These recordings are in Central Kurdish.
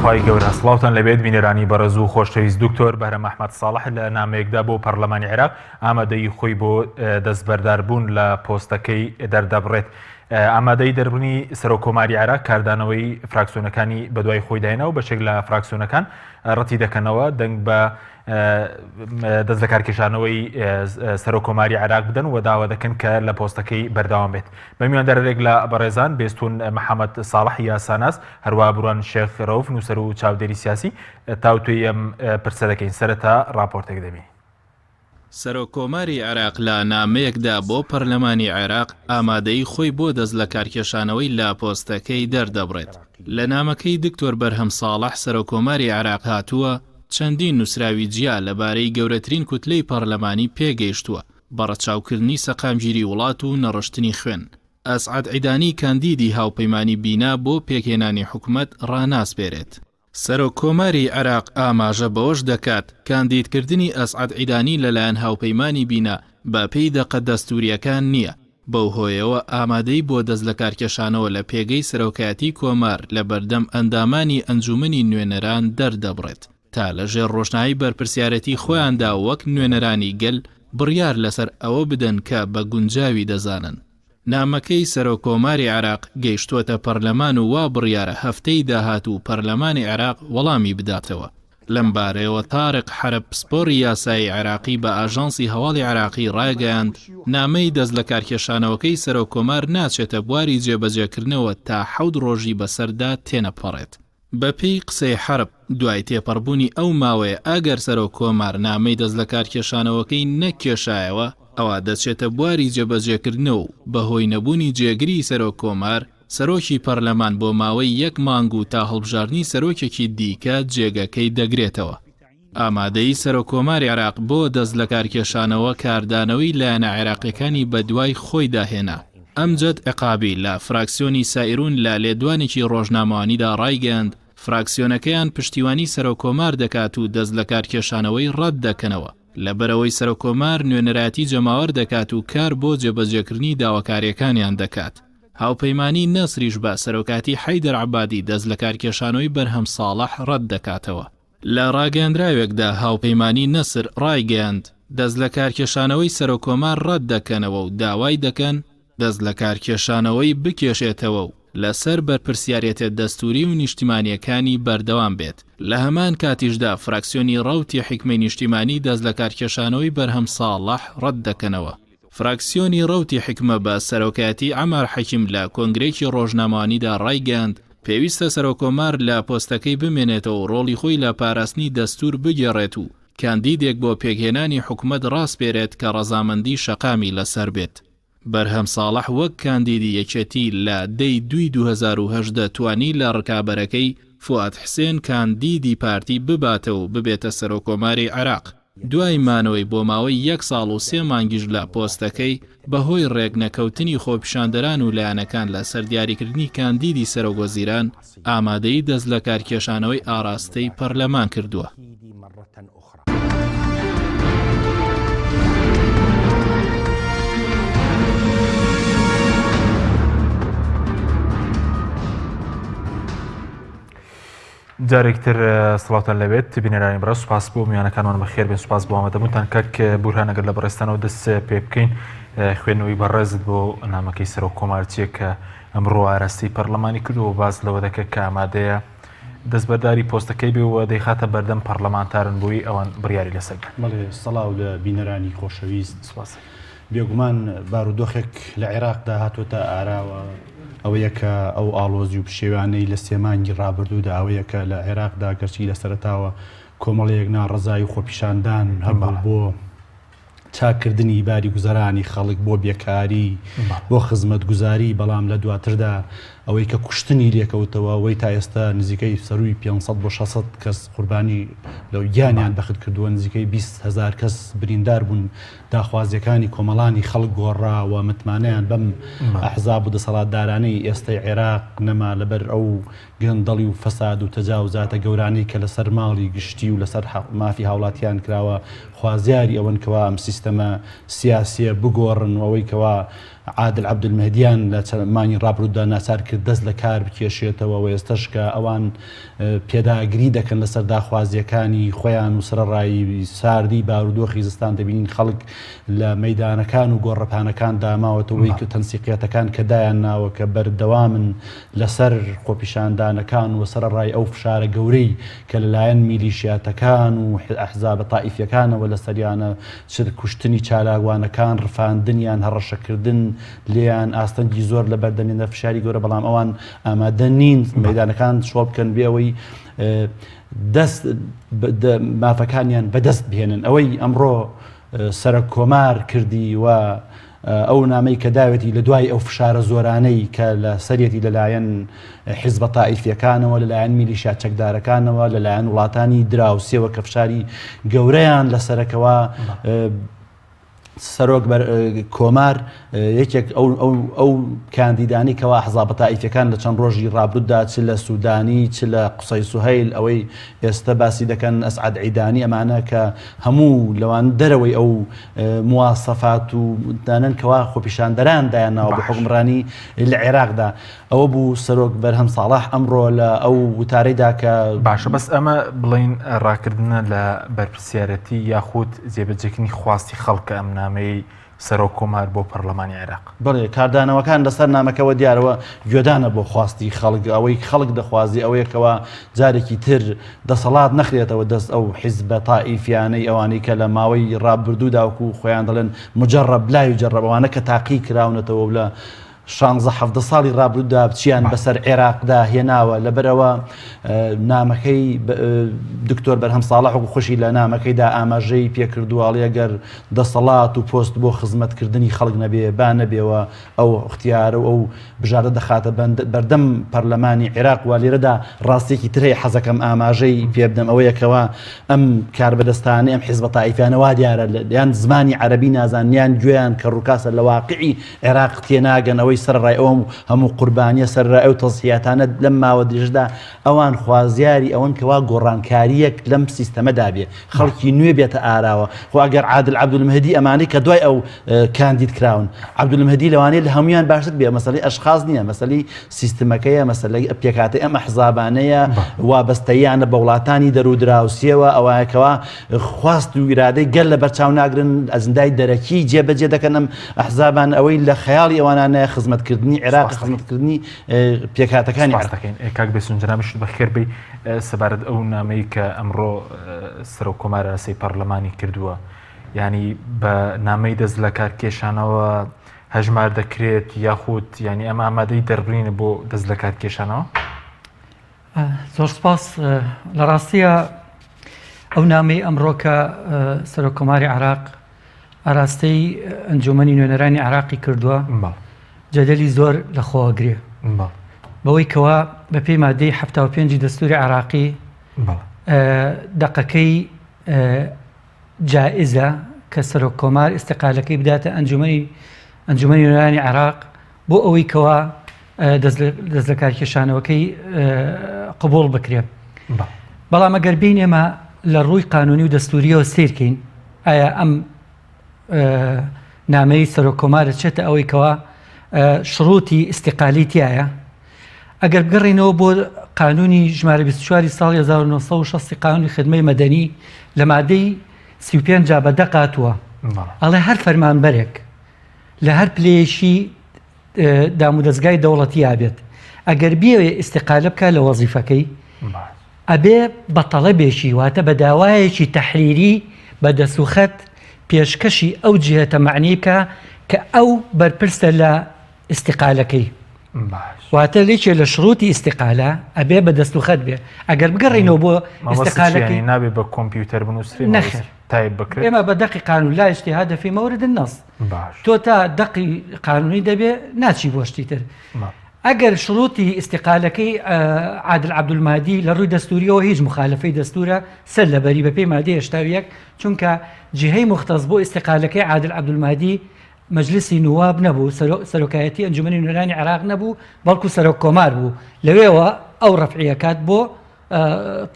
خوای گەورە. سڵاوتان لێبێت بینەرانی بەڕێز و خۆشەویست دکتۆر بەهرەم ئەحمەد ساڵح لە نامەیەکدا بۆ پەرلەمانی عێراق ئامادەیی خۆی بۆ دەستبەرداربوون لە پۆستەکەی دەردەبڕێت. ئامادەی دەربڕینی سەرۆک کۆماری عێراق کاردانەوەی فراکسیۆنەکانی بەدوای خۆی داینا و بەشێک لە فراکسیۆنەکان ڕەتی دەکەنەوە دەنگ بە دەست لەکارکێشانەوەی سەرۆک کۆماری عێراق بدەن و داوا دەکەن کە لە پۆستەکەی بەردەوام بێت. بە میواندارێک لە بەڕێزان بێستون محەممەد ساڵح یاساناس هەروە بروان شێخ ڕەوف نووسەر و چاودێری سیاسی تاوتوێی ئەم پرسە دەکەین سەرەتا ڕاپۆرتێک دەبینین. سەرۆک کۆماری عێراق لە نامەیەکدا بۆ پەرلەمانی عێراق ئامادەیی خۆی بۆ دەستلەکارکێشانەوەی لە پۆستەکەی دەردەبڕێت. لە نامەکەی دکتۆر بەرهەم ساڵح سەرۆک کۆماری عێراق هاتووە، چەندین نووسراوی جیا لەبارەی گەورەترین کوتلەی پەرلەمانی پێگەیشتووە بە ڕەچاوکردنی سەقامگیری وڵات و نەڕشتنی خوێن، ئەسعەد عیدانی کاندیدی هاوپەیمانی بینا بۆ پێکهێنانی حکومەت ڕاناسپێرێت. سەرۆک کۆماری عێراق ئاماژە بەوەش دەکات، کاندیدکردنی ئەسعەد عیدانی لەلایەن هاوپەیمانی بینا بە پێی دەقە دەستوورییەکان نییە، بەو هۆیەوە ئامادەی بۆ دەستلەکارکێشانەوە لە پێگەی سەرۆکایەتی کۆمار لەبەردەم ئەندامانی ئەنجوومەنی نوێنەران دەردەبڕێت تا لەژێر ڕۆشنایی بەرپرسیارێتی خۆیاندا وەک نوێنەرانی گەل بڕیار لەسەر ئەوە بدەن کە بە گونجاوی دەزانن. نامەکەی سەرۆک کۆماری عێراق گەیشتووەتە پەرلەمان و وا بڕیارە هەفتەی داهاتوو پەرلەمانی عێراق وەڵامی بداتەوە. لەمبارەیەوە تارق حەرب پسپۆڕی یاسایی عێراقی بە ئاژانسی هەواڵی عێراقی ڕایگەیاند، نامەی دەستلەکارکێشانەوەکەی سەرۆک کۆمار ناچێتە بواری جێبەجێکردنەوە تا حەوت ڕۆژی بەسەردا تێنەپەڕێت. بەپێی قسەی حەرب، دوای تێپەڕبوونی ئەو ماوەیە ئەگەر سەرۆک کۆمار نامەی دەستلەکارکێشانەوەکەی نەکێشایەوە، ئەوا دەچێتە بواری جێبەجێکردنەوە و بەهۆی نەبوونی جێگری سەرۆک کۆمار، سەرۆکی پەرلەمان بۆ ماوەی یەک مانگ و تا هەڵبژاردنی سەرۆکێکی دیکە جێگەکەی دەگرێتەوە. ئامادەیی سەرۆککۆماری عێراق بۆ دەستلەکارکێشانەوە کاردانەوەی لایەنە عێراقییەکانی بەدوای خۆیدا هێنا. ئەمجەد عقابی لە فراکسیۆنی سائیرون لە لێدوانێکی ڕۆژنامەوانیدا ڕایگەیاند، فراکسیۆنەکەیان پشتیوانی سەرۆککۆمار دەکات و دەستلەکارکێشانەوەی ڕەتدەکەنەوە، لەبەرئەوەی سەرۆککۆمار نوێنەرایەتی جەماوەر دەکات و کار بۆ جێبەجێکردنی داواکارییەکانیان دەکات. هاوپەیمانیی نەسریش بە سەرۆکایەتی حەیدەر عەبادی دەستلەکارکێشانەوەی بەرهەم ساڵح ڕەتدەکاتەوە. لە ڕاگەیەندراوێکدا هاوپەیمانیی نەسر ڕایگەیاند، دەستلەکارکێشانەوەی سەرۆککۆمار ڕەتدەکەنەوە و داوای دەکەن دەستلەکارکێشانەوەی بکێشێتەوە و لەسەر بەرپرسیارێتە دەستووری و نیشتیمانییەکانی بەردەوام بێت، لە هەمان کاتیشدا فراکسیۆنی ڕەوتی حیکمەی نیشتیمانی دەستلەکارکێشانەوەی بەرهەم ساڵح ڕەتدەکەنەوە. فراکسیۆنی ڕەوتی حیکمە بە سەرۆکایەتی عەمار حەکیم لە کۆنگرەیەکی ڕۆژنامەوانیدا ڕایگەیاند، پێویستە سەرۆککۆمار لە پۆستەکەی بمێنێتەوە و ڕۆڵی خۆی لە پاراستنی دەستوور بگێڕێت و کاندیدێک بۆ پێکهێنانی حکومەت ڕاسپێرێت کە ڕەزامەندی شەقامی لەسەر بێت. بەرهەم ساڵح وەک کاندیدی یەکێتی لە دەی دووی 2018 توانی لە ڕکابەرەکەی فوئاد حسێن کاندیدی پارتی بباتەوە و ببێتە سەرۆککۆماری عێراق. دوای مانەوەی بۆ ماوەی یەک ساڵ و سێ مانگیش لە پۆستەکەی، بەهۆی رێکنەکەوتنی خۆپیشاندەران و لایەنەکان لەسەر دیاریکردنی کاندیدی سەرۆکوەزیران، ئامادەیی دەستلەکارکێشانەوەی ئاراستەی پەرلەمان کردووە. جارێکی تر سڵاوتان لێبێت بینەرانی بەڕێز سوپاس بۆ میوانەکانمان بەخێر بێن سوپاس بۆ ئامادەبوونتان کاک بورهان ئەگەر لە بەڕێزتانەوە دەست پێ بکەین خوێندنەوەی بەڕێزت بۆ نامەکەی سەرۆک کۆمار چییە کە ئەمڕۆ ئاراستەی پەرلەمانی کردووە و باس لەوە دەکات کە ئامادەیە دەستبەرداری پۆستەکەی بێ و دەیخاتە بەردەم پەرلەمانتارن بۆی ئەوان بڕیاری لەسەر بدەن. بەڵێ سڵاو لە بینەرانی خۆشەویست. سوپاس. بێگومان بارودۆخێک لە عێراقدا هاتۆتە ئاراوە ئەوەیە کە ئەو ئاڵۆزی و پشێویانەی لە سێ مانگی ڕابردوودا ئەوەیە کە لە عێراقدا گەرچی لە سەرەتاوە کۆمەڵەیەک ناڕەزایی و خۆپیشاندان هەبوو بۆ چاککردنی باری گوزەرانی خەڵک بۆ بێکاری بۆ خزمەتگوزاری بەڵام لە دواتردا ئەوەی کە کوشتنی لێکەوتەوە ئەوەی تا ئێستا نزیکەی سەرووی 500 بۆ 600 کەس قوربانی لە گیانیان بەخت کردووە نزیکەی 20 هەزار کەس بریندار بوون داخوازیەکانی کۆمەڵانی خەڵک گۆڕا و متمانەیان بەم ئەحزاب و دەسەڵاتدارانەی ئێستەی عێراق نەما لەبەر ئەو گەندەڵی و فەساد و تەجاوزاتە گەورانەی کە لەسەر ماڵی گشتی و لەسەر مافی هاوڵاتیان کراوە خوازیاری ئەوەن کەوا ئەم سیستەمە سیاسیە بگۆڕن و ئەوەی کەوا. عادل عەبدولمەهدیان لە چەند مانگی ڕابردوودا ناچار کرد دەست لە کار بکێشێتەوە و ئێستەش کە ئەوان پێداگری دەکەن لەسەر داخوازییەکانی خۆیان و سەرەڕای ساردی بارودۆخی زستان دەبینین خەڵک لە مەیدانەکان و گۆڕەپانەکاندا ماوەتەوەی کە تەنسیقیەتەکان کە دایان ناوە کە بەردەوامن لەسەر خۆپیشاندانەکان و سەرەڕای ئەو فشارە گەورەی کە لەلایەن میلیشیاتەکان و ئەحزابە تائیفیەکانەوە لەسەریانە چ کوشتنی چالاکوانەکان، ڕفاندنیان، هەڕەشەکردن لێیان، ئاستەنگی زۆر لە بەردەمیاندا، فشاری گەورە، بەڵام ئەوان ئامادە نین مەیدانەکان چۆڵ بکەن بێ ئەوەی دەست مافەکانیان بەدەست بهێنن. ئەوەی ئەمڕۆ سەرۆک کۆمار کردی و ئەو نامەی کە داوێتی لە دوای ئەو فشارە زۆرانەی کە لە سەرێتی لەلایەن حیزبە تائیفیەکانەوە، لەلایەن میلیشیا چەکدارەکانەوە، لەلایەن وڵاتانی دراوسێوە کە فشاری گەورەیان لەسەرە کەوا سەرۆک کۆمار یەکێک ئەو کاندیدانی کەوا حزابە تائیفەکان لە چەند ڕۆژی ڕابردوودا چ لە سوودانی چ لە قسەی سوهەیل ئەوەی ئێستا باسی دەکەن ئەسعد عیدانی ئەمانە کە هەموو لەوان دەرەوەی ئەو مواسەفات و دانەن کەوا خۆپیشاندەران دایان ناوە بۆ حوکمڕانی لە عێراقدا ئەوە بوو سەرۆک بەرهەم ساڵح ئەمڕۆ لە ئەو وتارەیدا کە باشە بەس ئەمە بڵین ڕاکردنە لە بەرپرسیارەتی یاخود جێبەجێکردنی خواستی خەڵکە ئەم نامەی سەرۆک کۆمار بۆ پەرلەمانی عێراق. بەڵێ کاردانەوەکان لەسەر نامەکەوە دیارەوە گوێدانە بۆ خواستی خەڵک، ئەوەی خەڵک دەخوازی ئەوەیە کەوا جارێکی تر دەسەڵات نەخرێتەوە دەست ئەو حیزبە تائیفیانەی ئەوانەی کە لە ماوەی ڕابردوودا وەکو خۆیان دەڵێن مجرب لا یجرب ئەوانە کە تاقی کراونەتەوە و لە شانزە حەڤدە ساڵی ڕابردوودا چیان بەسەر عێراقدا هێناوە لەبەرئەوە نامەکەی دکتۆر بەرهەم ساڵح وەکو خۆشی لە نامەکەیدا ئاماژەی پێکردووە ئەڵێ ئەگەر دەسەڵات و پۆست بۆ خزمەتکردنی خەڵک نەبێ با نەبێەوە ئەو اختیارە و ئەو بژاردە دەخاتە بەردەم پەرلەمانی عێراق و لێرەدا ڕاستیەکی تر هەیە حەزەکەم ئاماژەی پێ بدەم ئەوەیە کەوا ئەم کاربەدەستانەی ئەم حیزبە تائیفیانە وا دیارە یان زمانی عەرەبی نازانن یان گوێیان کەڕوکاسە لە واقعی عێراق تێناگەن ئەوەی سەرەڕای ئەو هەموو قوربانیە سەرەڕای ئەو تەزحیاتانە لەم ماوە درێژەدا ئەوان خوازیاری ئەوەن کەوا گۆڕانکارییەک لەم سیستەمەدا بێ خەڵکی نوێ بێتە ئاراوە خۆ ئەگەر عادل عەبدولمەهدی ئەمانەی کە دوای ئەو کاندید کراون عەبدولمەهدی لەوانەیە لە هەمویان باشتر بێ مەسەلەی ئەشخاص نییە مەسەلەی سیستمەکەیە مەسەلەی پێکهاتەی ئەم ئەحزابانەیە وابەستەییانە بە وڵاتانی دەرودراوسێوە ئەوایە کەوا خواست و ئیرادەی گەل لە بەرچاو ناگرن ئەجندای دەرەکی جێبەجێ دەکەن ئەم ئەحزابان ئەوەی لە خەیاڵی ئەوانانەیە خزمەتکردنی عێراق خزمەتکردنی پێکهاتەکانی عێراق دەکەین کاک بێسون جەنابیشت بەخێر بێی سەبارەت ئەو نامەی کە ئەمڕۆ سەرۆک کۆمار ئاسەی پەرلەمانی کردووە ینی بە نامەی دەست لە کار کێشانەوە هەژمار دەکرێت یاخود ینی ئەم ئامادەی دەربرینە بۆ دەست لە کار کێشانەوە زۆر سپاس لە ڕاستیە ئەو نامەی ئەمڕۆ کە سەرۆک کۆماری عراق ئاراستەی ئەنجومەنی نوێنەرانی عراقی کردووە جەدەلی زۆر لە خۆگرێ بەوەی کەوا بە پێی مادەی ه پێنجی دەستوری عراقی دەقەکەی جائزە کە سەرۆک کۆمار ئیستیقالەکەی بداتە ئەنجومەنی ئەنجومەنی نوێنەرانی عێراق بۆ ئەوەی کەوا دەست لە کارکێشانەوەکەی قبوڵ بکرێ بەڵام ئەگەر بین ئێمە لە ڕووی قانونی و دەستوریەوە سیرکەین ئایا ئەم نامەی سەرۆک کۆمارە چێتە ئەوەی کەوا شروتی ئیستیقالی تایە ئەگەر بگەڕێینەوە بۆ قانونی ژمارە 24 ساڵی 1960 قانونی خدمەی مەدەنی لە مادەی 35 جا بە دەق هاتووە ئەڵێ هەر فەرمانبەرێک لە هەر پلەیەکی دامودەزگای دەوڵەتی ئابێت ئەگەر بیەوێ ئیستیقالە بکات لە وەزیفەکەی ئەبێ بە تەڵەبێکی واتە بە داوایەکی تەحریری بە دەسوخەت پێشکەشی ئەو جهەتە مەعنی بکە کە ئەو بەرپرسە لە ئیستیقالەکەی واتە لێکێ لە شروتی ئیستیقالە ئەبێ بە دەست و خەت بێ ئەگەر بگەڕینەوە بۆ ئیستیقالەکەی نابێ بە کۆمپیوتەر بنووسرێ نەخێر تایپ بکرێت ئێمە بە دەقی قانون لا اجتهاد في مورد النص تۆ تا دەقی قانونی دەبێ ناچی بۆ شتی تر ئەگەر شروتی ئیستیقالەکەی عادل عەبدولمەهدی لە ڕووی دەستوریەوە هیچ مخالفەی دەستورە سەر لەبەری بەپێی مادەی 81 چونکە جیهەی مختص بۆ ئیستیقالەکەی عادل عەبدولمەهدی مەجلسی نواب نەبوو، سەرۆکایەتی ئەنجومەنی نوێنەرانی عێراق نەبوو، بەڵکو سەرۆک کۆمار بوو، لەوێوە ئەو ڕەفعی ئەکات بۆ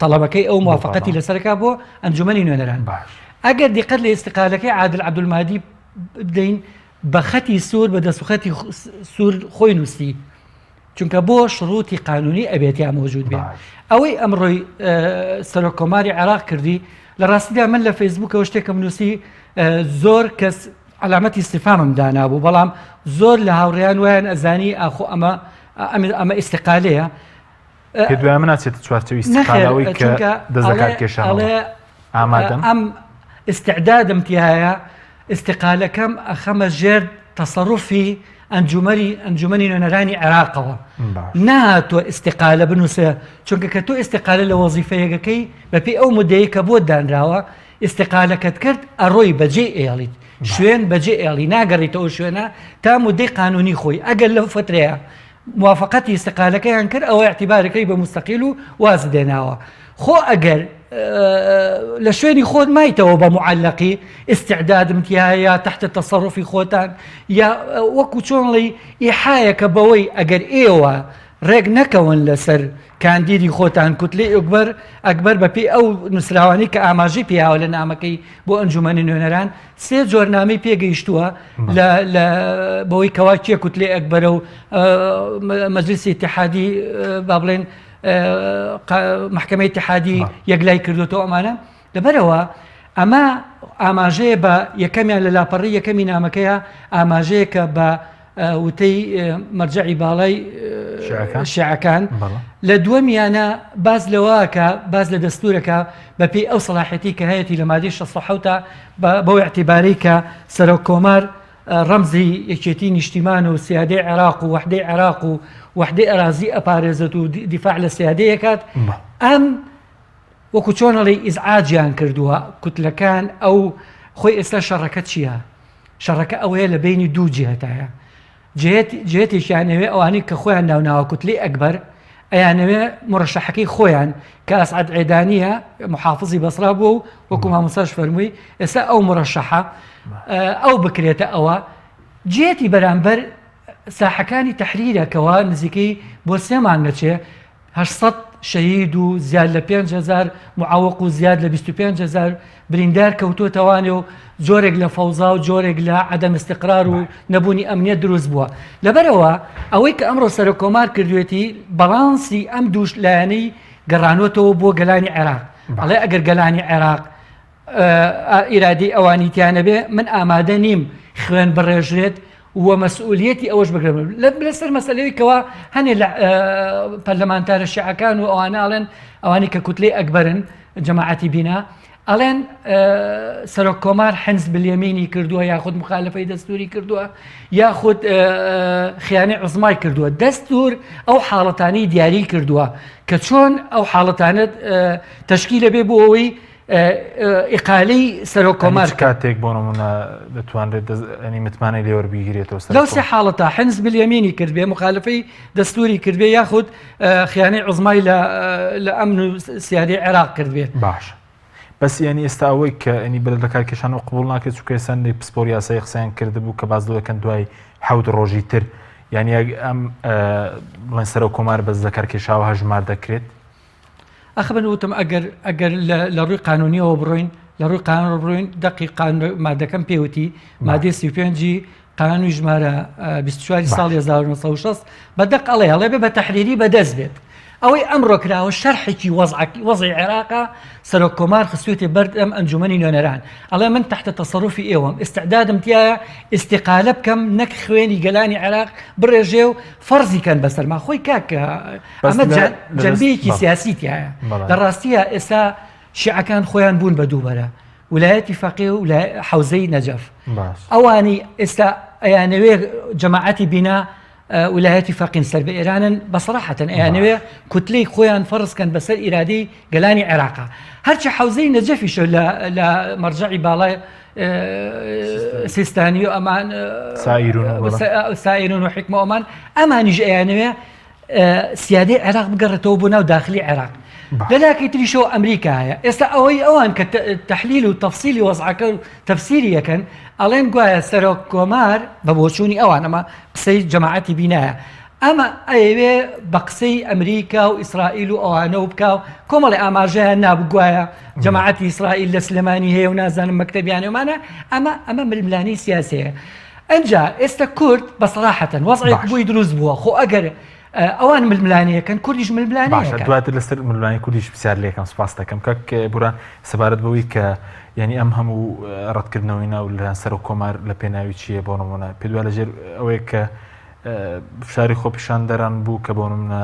تەڵەبەکەی ئەو موافقەتی لەسەر ئەکات بۆ ئەنجومەنی نوێنەران. ئەگەر دیقەت لە ئیستیقالەکەی عادل عەبدولمەهدی بدەین، بە خەتی سوور بە دەستوخەتی سوور خۆی نووسی چونکە بۆ شروتی قانونی ئەبێت یا مەوجود بێ ئەوەی ئەمڕۆی سەرۆک کۆماری عێراق کردی لە ڕاستیدا من لە فەیسبوکەوە شتێکم نووسی زۆر کەس علامەتی استفامم دانابوو بەڵام زۆر لە هاوڕێیان وایان ئەزانی ئاخۆ ئەمە ئەمە ئیستقالەیە پێ دوای من ناچێتە چوارچێوەی ئیستقالەوەی کە دەست لەکار کێشانەوە ئامادەم ئەم ئیستعدادم تیایە ئیستقالەکەم ئەخەمە ژێر تەسەروفی ئەنجومەری ئەنجومەنی نوێنەرانی عێراقەوە نەهاتووە ئیستقالە بنووسێ چونکە کە تۆ ئیستقالە لە وەزیفەیەکەکەی بەپێی ئەو مدەیە کە بۆت دانراوە ئیستقالەکەت کرد ئەڕۆی بەجێ ئێڵیت شوێن بەجێ ئێڵی ناگەڕیتەوە شوێنە تا مدەی قانونی خۆی ئەگەر لەو فترەیە موافەقەتی ئیستقالەکەیان کرد ئەوە ئیعتیبارەکەی بە موستەقیل و وازت دێناوە خۆ ئەگەر لە شوێنی خۆت مایتەوە بە معلقی ئیستعدادم تایە یا تحت تەسەڕفی خۆتان یا وەکو چۆنڵی ئیحایەکە بەوەی ئەگەر ئێوە ڕێک نەکەون لەسەر کاندیدی خۆتان کوتلەی ئەکبەر ئەکبەر بەپێی ئەو نووسراوانەی کە ئاماژەی پێیاوە لە نامەکەی بۆ ئەنجومەنی نوێنەران سێ جۆر نامەی پێگەیشتووە لە بەوەی کەوا کێ کوتلەی ئەکبەرە و مەجلسی ئیتیحادی با بڵێن محکمەی ئیتیحادی یەکلای کردوێتەوە ئەمانە لەبەرەوە ئەمە ئاماژەیە بە یەکەمیان لە لاپەڕی یەکەمی نامەکەیە ئاماژەیەکە بە وتەی مەرجەعی باڵای شیعەکان لە دووەمیانە باس لەوەکە باس لە دەستورەکە بەپێی ئەو سەڵاحەتی کە هەیەی لە مادەی 16 بەو اعتیبارەی کە سەرۆک کۆمار ڕەمزی یەکێتی نیشتیمان و سیادەی عێراق و وەحدەی عێراق و وەحدەی ئەرازی ئەپارێزێت و دیفاع لە سیادەیەکات ئەم وەکو چۆن ئەڵێی ئیزعاجیان کردووە کوتلەکان ئەو خۆی ئێستا شەڕەکە چییە؟ شەڕەکە ئەوەیە لە بینی دوو جهتایە جهتێکیان ئەوێ ئەوانەی کە خۆیان ناوناوە کوتلی ئەکبەر ئەیانەوێ مرەشەحەکەی خۆیان کە ئەسعد عێدانیە محافزی بەسرا بووە و وەکو مامۆساش فەرمووی ئێستا ئەو مرەشەحە ئەو بکرێتە ئەوە جێتی بەرامبەر ساحەکانی تەحریرە کەوا نزیکەی بۆ سێ مانگ ئەچێ 800 شەهید و زیاد لە 5000 معوق و زیاد لە 25000 بریندار کەوتۆتەوانێ و جۆرێک لە فەوزا و جۆرێک لە عدم استقرار و نەبوونی ئەمنیەت دروست بووە لەبەرەوە ئەوەی کە ئەمڕۆ سەرۆک کۆمار کردوێتی بەڵانسی ئەم دووش لایەنەی گەڕانوەتەوە بۆ گەلانی عێراق ئەڵێ ئەگەر گەلانی عێراق ئیرادەی ئەوانی تیا نەبێ من ئامادە نیم خوێن بڕێژرێت و مەسئولیەتی ئەوەش بگرم لەسەر مەسەلەوەی کەوا هەنێ لە پەرلەمانتارە شیعەکان و ئەوانە ئەڵێن ئەوانی کە کوتلەی ئەکبەرن جەماعەتی بینا ئەڵێن سەرۆک کۆمار حنس بلیەمینی کردووە یاخود مخالفەی دەستوری کردووە یاخود خیانەی عوزمای کردووە دەستور ئەو حاڵەتانی دیاری کردووە کە چۆن ئەو حاڵەتانت تشکیلە بێ بۆ ئەوەی ئیقالەی سەرۆک کۆمار هیچ کاتێک بۆ نمونە دەتوانرێت ئەنی متمانەی لێوەربگیرێتەوە لەو سێ حاڵەتە حنس بالیەمینی کرد بێ مخالفەی دەستوری کرد بێ یاخود خیانەی عوزمای لە ئەمن و سیادەی عێراق کرد بێ باش بەس یعنی ئێستا ئەوەی کە ئەنی بەر لە کارکێشان و قبول ناکرێت چونکە ئێستا هەندێک پسپۆر یاسایی قسەیان کردبوو کە باز دەکەن دوای حەوت ڕۆژی تر یعنی ئەم بڵێن سەرۆک کۆمار بەس لە کارکێشاوە هەژمار دەکرێت ئەخ من وتم ئەگەر ئەگەر لە ڕووی قانونیەوە بڕۆین لە ڕووی قانون بڕۆین دەقی قانون مادەکەم پێوتی مادەی 35 قانونی ژمارە 24 ساڵ 1960 بە دەق ئەڵێ ئەڵێ بێ بە تەحریری بەدەست بێت ئەوەی ئەمڕۆ کراوە شەرحێکی وەزعەکی وەزعی عێراقا سەرۆک کۆمار خستوێتی بەرد ئەم ئەنجومەنی نوێنەران ئەڵێ من تحت تەسەروفی ئێوەم ئیستعدادم تایە ئیستیقالە بکەم نەک خوێنی گەلانی عێراق بڕێژێ و فەرزی کەن بەسەرما خۆی کاک ئەمە جەنبەیەکی سیاسی تایە لە ڕاستیە ئێستا شیعەکان خۆیان بوون بە دووبەرە ولایەتی فەقێ و حوزەی نەجەف ئەوانی ئێستا ئەیانەوێ جەماعەتی بینا ولایەتی فەقین سەر بە ئێرانن بە سەراحەتەن ئەیانەوێ کوتلەی خۆیان فەرزکەن بەسەر ئیرادەی گەلانی عێراقا هەرچی حوزەی نەجەفیشە لە مەرجەعی باڵای سیستانی و ئەمان سائیرون و حکمە ئەمان ئەمانیش ئەیانەوێ سیادەی عێراق بگەڕێتەوە بۆ ناو داخلی عێراق لە لاکەی تریشەوە ئەمریکا هەیە ئێستا ئەوەی ئەوان کە تەحلیل و تەفسیلی وەزعەکە و تەفسیری یەکەن ئەڵێن گوایە سەرۆک کۆمار بە بۆچوونی ئەوان ئەمە قسەی جەماعەتی بینایە ئەمە ئەیەوێ بە قسەی ئەمریکا و ئیسرائیل و ئەوانە و بکە و کۆمەڵی ئاماژەیان نابوو گوایە جەماعەتی ئیسرائیل لە سلێمانی هەیە و نازانم مەکتەبیانەمانە ئەمە ئەمە ململانی سیاسەیە. ئەنجا ئێستا کورد بە سەراحەتەن وەزعێک بۆی دروست بووە خۆ ئەگەر ئەوان ململانێیەکەن کوردیش ململانێ باشە دواتر لەسەر ململانێی کوردیش پرسیار لێکەم سپاس دەکەم کاک بوران سەبارەت بەوەی کە یعنی ئەم هەموو ڕەتکردنەوەی ناو لەلایەن سەرۆک کۆمار لە پێناوی چییە بۆ نمونە پێ دوا لەژێر ئەوەیە کە فشاری خۆپیشاندەران بوو کە بۆ نمونە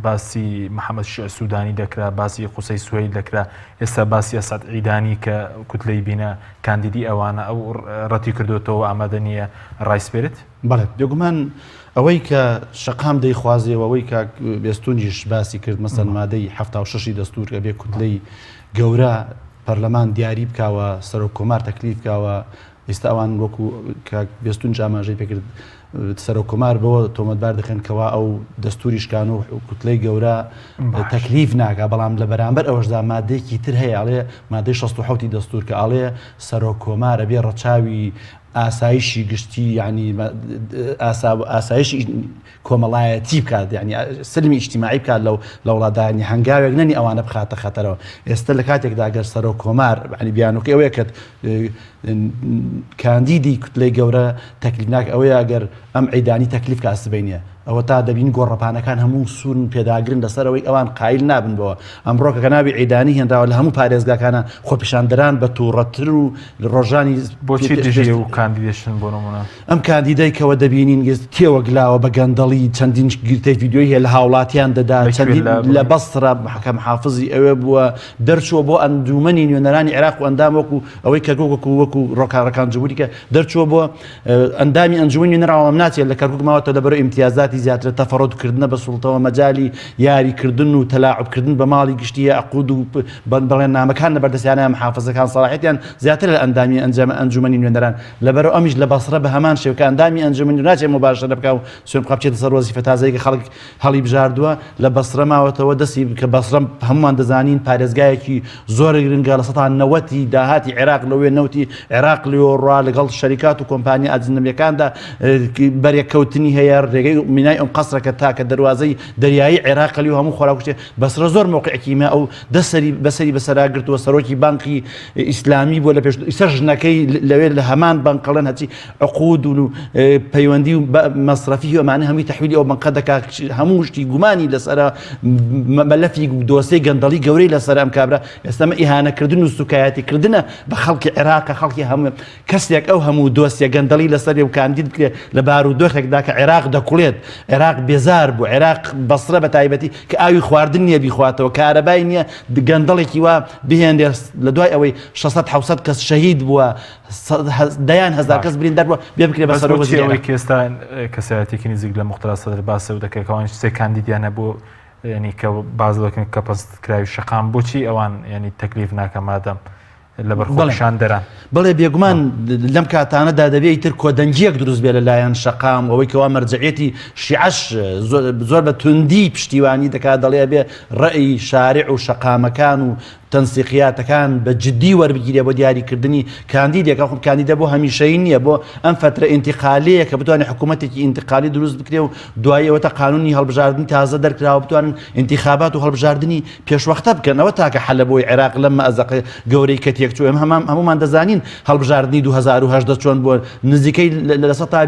باسی محەممەد شیع سوودانی دەکرا باسی قوسەی سوهیل دەکرا ئێستا باسی ئەسعد عیدانی کە کوتلەی بینە کاندیدی ئەوانە ئەو ڕەتی کردوێتەوە ئامادە نییە ڕایسپێرت بەڵێ بێگومان ئەوەی کە شەقام دەیخوازێ و ئەوەی کاک بێستونیش باسی کرد مەسەن مادەی 76 دەستور ئەبێ کوتلەی گەورە پەرلەمان دیاری بکاوە سەرۆک کۆمار تەکلیف بکاوە ئێستا ئەوان وەکو کاک بێستونج ئاماژەی پێکرد سەرۆک کۆمار بەوە تۆمەتبار دەکەن کەوا ئەو دەستوری شکان و کوتلەی گەورە تەکلیف ناکا بەڵام لە بەرامبەر ئەوەشدا مادەیەکی تر هەیە ئەڵێ مادەی 67 دەستور کە ئەڵێ سەرۆک کۆمار ئەبێ ڕەچاوی ئاسایشی گشتی یعنی ئاسایشی کۆمەڵایەتی بکات یعنی سلمی ئیجتیماعی بکات لەو لە وڵاتدانی هەنگاوێک نەنی ئەوانە بخاتە خەتەرەوە ئێستا لە کاتێکدا گەر سەرۆک کۆمار ینی بیانوکەی ئەوەیە کە کاندیدی کوتلەی گەورە تەکلیف ناک ئەوەیە ئەگەر ئەم عیدانی تەکلیف کا سبەینێ ئەوەتا دەبین گۆڕەپانەکان هەموو سوورن پێداگرن لەسەر ئەوەی ئەوان قایل نابن بەوە ئەمڕۆکە کە ناوی عیدانی هێنراوە لە هەموو پارێزگاکانە خۆپیشاندەران بە تووڕەتر و ڕۆژانی بۆچی دژی ئەو کاندیدەشن بۆ نمونە؟ ئەم کاندیدای کەوە دەبینین تێوە گلاوە بە گەندەڵی چەندین گرتەی ڤیدیۆی هەیە لە هاوڵاتیان دەدا چەندین لە بەسرە حەکەم حافزی ئەوێ بووە دەرچووە بۆ ئەنجومەنی نوێنەرانی عێراق و ئەندام وەکو ئەوەی کەرکوک وەکو وەکو ڕۆکارەکان جمهوری کە دەرچووە بۆ ئەندامی ئەنجومەنی نوێنەران وەڵام ناچێت لە کەرکوک ماوەتەوە لەبەرەوە ئیمتیازاتی زیاترە تەفەڕۆت کردنە بە سوڵتەوە مەجالی یاری کردن و تەلاعوب کردن بە ماڵی گشتی عقود و بەڵێننامەکان لە بەردەستیانە محافزەکان سەڵاحیەتیان زیاتر لە ئەندامی ئەنجام ئەنجومەنی نوێنەران لەبەرەوە ئەمیش لە بەسرە بە هەمان شێوە کە ئەندامی ئەنجومەنی ناچێت مباشرە بکا و سوێن بخوا بچێتە سەر وەزیفە تازەیە کە خەڵک هەڵیبژاردووە لە بەسرە ماوەتەوە دەستی کە بەسرە هەمووان دەزانین پارێزگایەکی زۆر گرنگە لە سەتا نەوەتی داهاتی عێراق لەوێ نەوتی عێراق لێوە ڕوا لەگەڵ شەریکات و کۆمپانیا ئەجنەبیەکاندا بەرێککەوتنی هەیە ڕێگەی مینای ئەم قەسرەکە تاکە دەروازەی دەریایی عێراق لێ هەموو خۆراکشتێ بەسرە زۆر موقعێکی مە ئەو دەسەری بەسەری بەسەرا گرتووە سەرۆکی بانقی ئیسلامی بووە لە پێش ئیستا ژنەکەی لەوێ لە هەمان بانقەڵێن هەچی عقود و پەیوەندی و مەسرەفی و ئەمانە هەمووی تەحویلی ئەو بەنقە دەکات هەموو شتی گومانی لەسەرە مەلەفی دۆسێ گەندەڵی گەورەی لەسەر ئەم کابرا ئێستا ئەمە ئیهانەکردن و سوکایەتی کردنە بە خەڵکی عێراق خەڵکی هەموو کەسێک ئەو هەموو دۆسیە گەندەڵی لەسەر و کاندید بکرێت لە بارودۆخێکدا کە عێراق دەکوڵێت عێراق بێزار بوو عێراق بەسرە بە تایبەتی کە ئاوی خواردن نییە بیخواتەوە کارەبای نییە گەندەڵێکی وا بهێنرێت لە دوای ئەوەی 600 700 کەس شەهید بووە دەیان هەزار کەس بریندار بووە بێ بکرێ بە سەرۆک وەزیری ئەوەی کە ئێستا کەسایەتێکی نزیک لە موقتەدا سەدر باس لەوە دەکرێت کە ئەوانیش سێ کاندیدیان هەبوو یعنی کە باس لەوە دەکەن کە پەسەندکراوی شەقام بۆچی ئەوان یعنی تەکلیف ناکە مادەم لەبەر خۆپیشاندەران. بەڵێ بێگومان لەم کاتانەدا دەبێ ئیتر کۆدەنگییەک دروست بێ لەلایەن شەقام ئەوەی کەوا مەرجەعیەتی شیعەش زۆر بە توندی پشتیوانی دەکات دەڵێ ئەبێ ڕەئی شارع و شەقامەکان و تەنسیقیاتەکان بە جدی وەربگیرێ بۆ دیاریکردنی کاندیدێک ئەو کاندیدە بۆ هەمیشەیی نییە بۆ ئەم فەترە ئینتیقالیەیە کە بتوانێت حکوومەتێکی ئینتقالی دروست بکرێ و دوایی ئەوەتە قانونی هەڵبژاردنی تازە دەرکراوە بتوانن ئینتیخابات و هەڵبژاردنی پێشوەختە بکەن ئەوە تاکە حەلە بۆی عێراق لەم مەئەزەقە گەورەی کە تێکچوو ئێمە هەمان هەموومان دەزانین هەڵبژاردنی 2018 چۆن بووە نزیکەی لە سەتا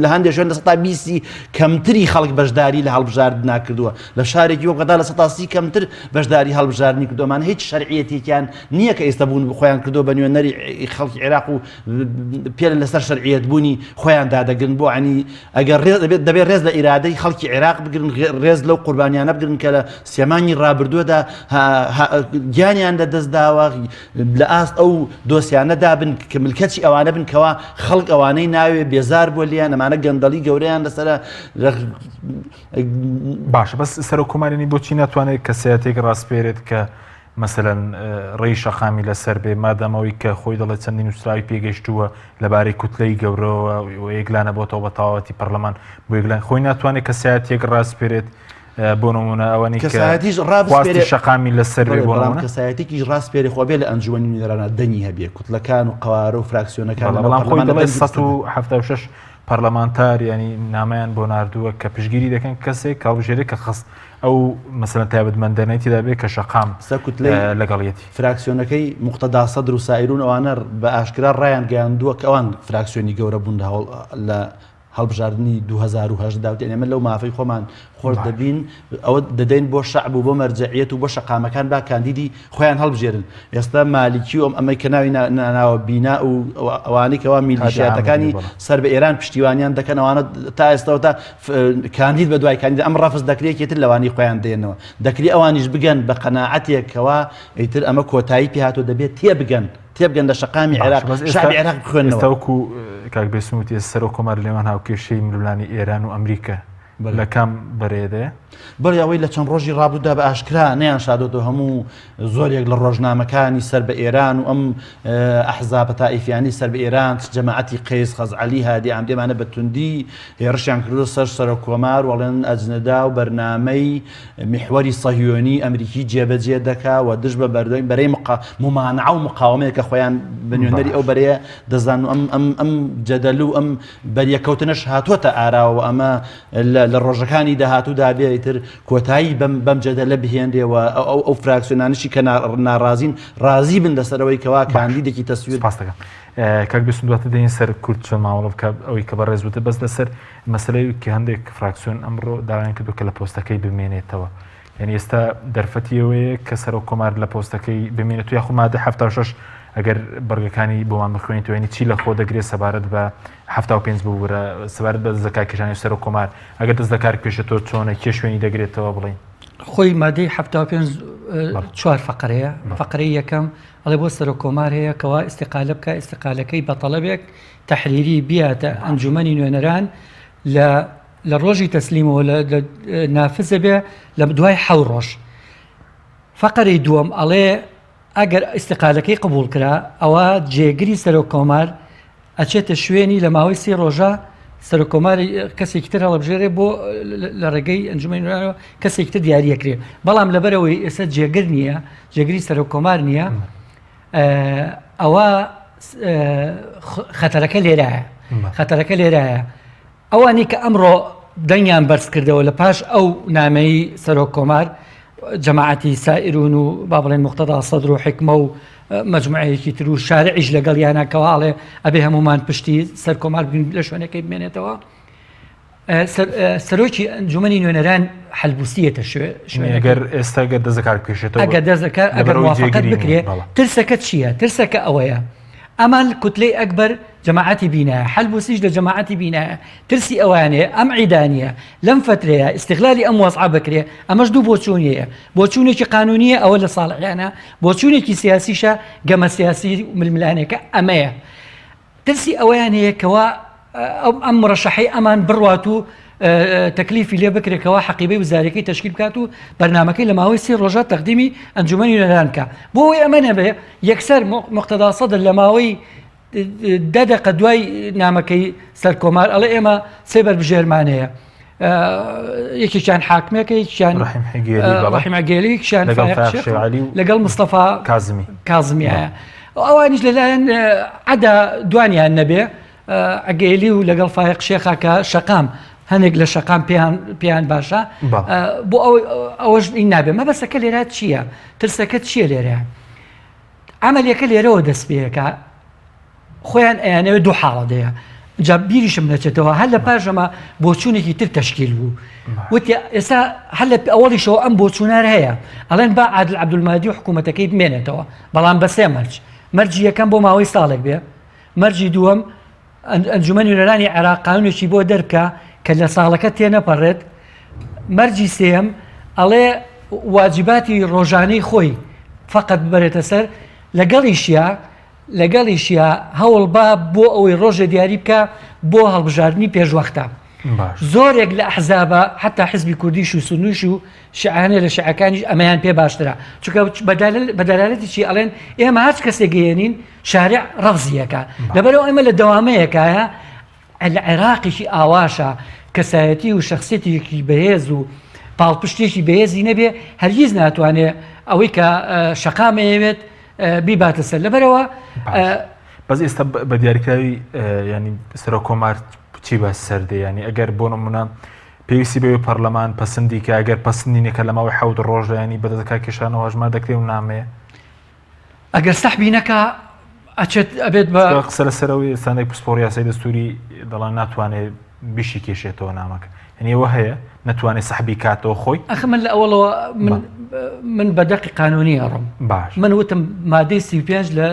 لە هەندێک شوێن لە سەتا بیستی کەمتری خەڵک بەشداری لە هەڵبژاردنا کردووە لە شارێکی وەک بەغدا 30% کەمتر بەشداری هەڵبژاردنی کردووە ئەمانە هیچ شەرعیەتێکیان نییە کە ئێستا بوون خۆیان کردووە بە نوێنەری خەڵکی عێراق و پێ لەسەر شەرعیەت بوونی خۆیان دادەگرن بۆ عنی ئەگەر ڕێز دەبێت دەبێت ڕێز لە ئیرادەی خەڵکی عێراق بگرن ڕێز لەو قوربانیانە بگرن کە لە سێ مانگی ڕابردووەدا گیانیان لە دەستداوە لە ئاست ئەو دۆسیانەدا بن کە ملکەچی ئەوانە بن کەوا خەڵک ئەوانەی ناوێ بێزار بووە لێیان ئەمانە گەندەڵی گەورەیان لەسرە باشە بەس سەرۆک کۆمارینی بۆچی ناتوانێت کەسایەتێک ڕاسپێرێت کە مەسەلەن ڕێی شەقامی لەسەر بێ مادام ئەوەی کە خۆی دەڵێت چەندین نووسراوی پێگەیشتووە لەبارەی کوتلەی گەورەوە و یەکلا نەبۆتەوە بە تەواوەتی پەرلەمان بۆ یەکلا خۆی ناتوانێت کەسایەتیەک ڕاسپێرێت بۆ نمونە ئەوەنی کە کەسایەتیش خواستی شەقامی لەسەر بێ ڕابسپێرێ بۆ بەڵام نمونە کەسایەتێکیش ڕاسپێرێ خۆ بێ لە ئەنجومەنی نوێنەرانە دەنگی هەبێ کوتلەکان و قەوارە و فراکسیۆنەکان بەڵام لەناو بەڵام خۆی پەرلەمانە دەڵێت دەنگی بەسەر 176. پەرلەمانتار ینی نامیان بۆ نردووە کە پشگیری دەکەن کەسێک کاڵبژێرێک کە خست ئەو مەسەلەن تایبەتمەندانەی تێدا بێت کە شەقام لەگەڵیەتی. فراکسیۆنەکەی موقتەدا سەدر و سائیرون ئەوانە بە ئاشکرا ڕایانگەیاندووە کە ئەوان فراکسیۆنی گەورە بوون لە هەڵبژاردنی 2010 دا وتیان ئێمە لەو مافەی خۆمان خۆش دەبین ئەوە دەدەین بۆ شەعب و بۆ مەرجەعیەت و بۆ شەقامەکان با کاندیدی خۆیان هەڵبژێرن ئێستا مالیکی و ئەم ئەمەی کە ناوی ناوە بینا و ئەوانەی کەوا میلیشیاتەکانی سەر بە ئێران پشتیوانیان دەکەن ئەوانە تا ئێستاوە تا کاندید بە دوای کاندید ئەم ڕەفز دەکرێت یەکێتر لەوانی خۆیان دێنەوە دەکری ئەوانیش بگەن بە قەناعەتێک کەوا ئیتر ئەمە کۆتایی پێهاتوە دەبێت تێبگەن تێبگەن لە شەقامی عێراق شعبی عێراق بخوێنەوە. ئێستا وەکو کاک بێسون وتی سەرۆک کۆمار لێوان هاوکێشەی ململانێی ئێران و ئەمریکا لە کام بەرەیەدایە؟ بەڵێ ئەوەی لە چەند ڕۆژی ڕابردوودا بە ئاشکرا نەیان شادۆتەوە هەموو زۆرێک لە ڕۆژنامەکانی سەر بە ئێران و ئەم ئەحزابە تائیفیانی سەر بە ئێران چ جەماعەتی قەیس خەزعەلی هادی ئامدێمانە بە توندی هێڕشیان کردو سەر سەرۆک کۆمار وەڵێن ئەجنەدا و بەرنامەی میحوەری سەهیۆنی ئەمریکی جێبەجێ دەکا و دژ بە بەرەی ممانعە و مقاومەیە کە خۆیان بە نوێنەری ئەو بەرەیە دەزان و ئەم ئەم ئەم جەدەل و ئەم بەریەکەوتنەش هاتووەتە ئاراوە و ئەمە لە ڕۆژەکانی داهاتوودا بێ ئیتر کۆتایی بەم بەم جەدەلە بهێنرێ و ئەو ئەو فراکسیۆنانەشی کە ناڕازین ڕازی بن لەسەر ئەوەی کەوا کاندیدێکی تەسویر سپاس دەکەم کاک بێسون دواتر دێین سەر کورد چۆن مامەڵە بکات ئەوەی کە بەڕێز وتت بەس لەسەر مەسەلەی کە هەندێک فراکسیۆن ئەمڕۆ داوایان کردو کە لە پۆستەکەی بمێنێتەوە یعنی ئێستا دەرفەتی ئەوەیە کە سەرۆک کۆمار لە پۆستەکەی بمێنێت و یاخود مادە 76 ئەگەر بڕگەکانی بۆمان بخوێنیتەوە یعنی چی لە خۆ دەگرێت سەبارەت بە 75 ببورە سەبارەت بە دەستلەکارکێشانی سەرۆک کۆمار ئەگەر دەست لەکار بکێشێتەوە چۆنە کێ شوێنی دەگرێتەوە بڵین خۆی مادەی 75 چوار فەقرەیە فەقرەی یەکەم ئەڵێ بۆ سەرۆک کۆمار هەیە کەوا ئیستیقالە بکا ئیستیقالەکەی بە تەڵەبێک تەحریری بیاتە ئەنجومەنی نوێنەران لە لە ڕۆژی تەسلیمەوە لە نافزە بێ لە دوای حەو ڕۆژ فەقەرەی دووەم ئەڵێ ئەگەر ئیستیقالەکەی قبوڵ کرا ئەوە جێگری سەرۆک کۆمار ئەچێتە شوێنی لە ماوەی سی ڕۆژە سەرۆک کۆمار کەسێکی تر هەڵبژێرێ بۆ لە ڕێگەی ئەنجومەنی نوێنەرانەوە کەسێکی تر دیاریەکرێ بەڵام لەبەرەوەی ئێستا جێگر نییە جێگری سەرۆک کۆمار نییە ئەوە خەتەرەکە لێرایە خەتەرەکە لێرایە ئەوانەی کە ئەمڕۆ دەنگیان بەرز کردەوە لە پاش ئەو نامەی سەرۆک کۆمار جەماعەتی سائیرون و با بڵێن موقتەدا سەدر و حیکمە و مەجموعەیەکی تر و شارعیش لەگەڵ یانە کەواڵێ ئەبێ هەمومان پشتی سەر کۆمار بگرین لە شوێنەکەی بمێنێتەوە سەرۆکی ئەنجومەنی نوێنەران حەلبوسیەتە شوێنەگەر ئێستا گەر دەزەکار بکێشێتەوە ئەگەر دەزەکار ئەگەر موافقەت بکرێ ترسەکە چییە ترسەکە ئەوەیە ئەمان کوتلەی ئەکبەر جەماعەتی بینایە، حەلبوسیش لە جەماعەتی بینایە، ترسی ئەوەیان هەیە ئەم عیدانیە لەم فەترەیە ئیستغلالی ئەم وەزعە بکرێ، ئەمەش دوو بۆچوونی هەیە، بۆچوونێکی قانونیە ئەوە لە ساڵحیانە، بۆچوونێکی سیاسیشە گەمە سیاسی ململانێکە ئەمەیە. ترسی ئەوەیان هەیە کەوا ئەم مرەشەحەی ئەمان بڕوات و تەکلیفی لێ بکرێت کەوا حەقیبەی وزاریەکەی تەشکیل بکات و بەرنامەکەی لە ماوەی سی ڕۆژە تەقدیمی ئەنجومەنی نوێنەران بکا بۆ ئەوەی ئەمە نەبێ یەکسەر مقتەدا سەدر لە ماوەی دە دەقە دوای نامەکەی سەرکۆمار ئەڵێ ئێمە سێ بەربژێرمان هەیە یەکێکیان حاکمێکە یەکیان ڕەحیم عگێلی یەکیان لەگەڵ مستەفا کازمی کازمیایە ئەوانیش لەلایەن عەدا دوانیان نەبێ عگێلی و لەگەڵ فایق شێخا کە شەقام هەنێک لە شەقام پێیان پێیان باشە بۆ ئەوەش این نابێ مەبەسەکە لێرە چییە ترسەکە چییە لێرە عملیەکە لێرەوە دەست پێەکە خۆیان ئەیانەوێت دوو حاڵەت هەیە جا بیریشم نەچێتەوە هەر لە پاش ئەمە بۆچوونێکی تر تەشکیل بوو وتی ئێستا هەر لە ئەوەڵیشەوە ئەم بۆچوونار هەیە ئەڵێن با عادل عەبدولمادی و حکوومەتەکەی بمێنێتەوە بەڵام بە سێ مەرج مەرجی یەکەم بۆ ماوەی ساڵێک بێ مەرجی دووەم ئەنجومەنی نوێنەرانی عێراق قانونێکی بۆ دەربکا کە لە ساڵەکە تێنەپەڕێت مەرجی سێیەم ئەڵێ واجباتی ڕۆژانەی خۆی فقط ببەرێتە سەر لەگەڵیشیا لەگەڵیشیا هەوڵ با بۆ ئەوەی ڕۆژێ دیاری بکا بۆ هەڵبژاردنی پێشوەختە. زۆرێک لە ئەحزابە حتا حزبی کوردیش و سونیش و شیعانە لە شیعەکانیش ئەمەیان پێ باشترە چونکە بە دەلالەتی چی ئەڵێن ئێمە هەرچ کەسێک گەیەنین شارع ڕەفزیەکە لەبەرەوە ئێمە لە دەوامەیەکایە لە عێراقێکی ئاواشە کەسایەتی و شخصێتێکی بەهێز و پاڵپشتێکی بەهێزی نەبێ هەرگیز ناتوانێ ئەوەی کە شەقامەیەوێت بیباتە سەر لەبەرەوە بەس ئێستا بە دیاریکراوی ینی سەرۆک کۆمار. چی بە سەر دێ یانی ئەگەر بۆ نمونە پێویستی بەوەی پەرلەمان پەسەندی کە ئەگەر پەسەندی نەکە لە ماوەی حەوت ڕۆژدا ینی بە دەستکار کێشانەوە هەژمار دەکرێ و نامەیە ئەگەر سەحبی نەکا ئەچێت ئەبێت بە قسە لەسەرەوەی سندێک پسپۆڕ یاسای دەستوری دەڵان ناتوانێت بیشی کێشێتەوە نامەکە یعنی ئەوە هەیە نەتوانێت سەحبی کاتەوە خۆی ئەخ من لە ئەوەڵەوە من من بە دەقی قانونی ئەڕۆم باش من وتم مادەی 35 لە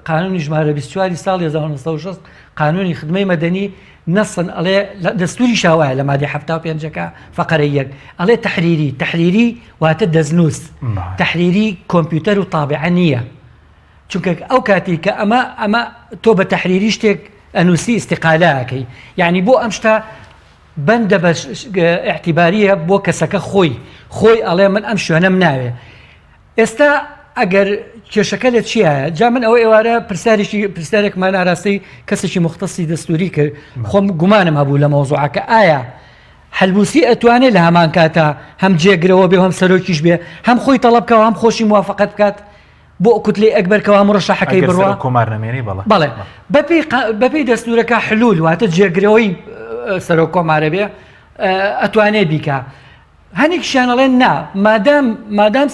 قانونی ژمارە 24 ساڵ 1960 قانونی خدمەی مەدەنی نەسن ئەڵێ لە دەستوری شاوایە لە مادەی 75 ەکە فەقەرەی یەک ئەڵێ تەحریری تەحریری واتە دەستنووس تەحریری کۆمپیوتەر و تابعە نییە چونکە ئەو کاتی کە ئەمە ئەمە تۆ بە تەحریری شتێک ئەنووسی ئیسیقالاکەی یعنی بۆ ئەم شتە بەندە بە اعتیباریە بۆ کەسەکە خۆی خۆی ئەڵێ من ئەم شوێنەم ناوێ ئێستا ئەگەر کێشەکە لە چیایە جا من ئەوە ئێوارە پرسیارێکی پرسیارێکمان ئاراستەی کەسێکی مختصی دەستوری کرد خۆم گومانم هەبوو لە مەوزوعەکە ئایا حەلبوسی ئەتوانێ لە هەمان کاتا هەم جێگرەوە بێ و هەم سەرۆکیش بێ هەم خۆی تەڵەب بکا و هەم خۆشی موافقەت بکات بۆ کوتلەی ئەکبەر کەوا مڕەشەحەکەی ئەگەر بڕوا سەرۆک کۆمار نەمێنی بەڵێ بەڵێ بەپێی قا- بەپێی دەستورەکە حلول واتە جێگرەوەی اه، سەرۆک کۆمارە بێ اه، ئەتوانێ بیکا هەنێکیشیان ئەڵێن نا مادام مادام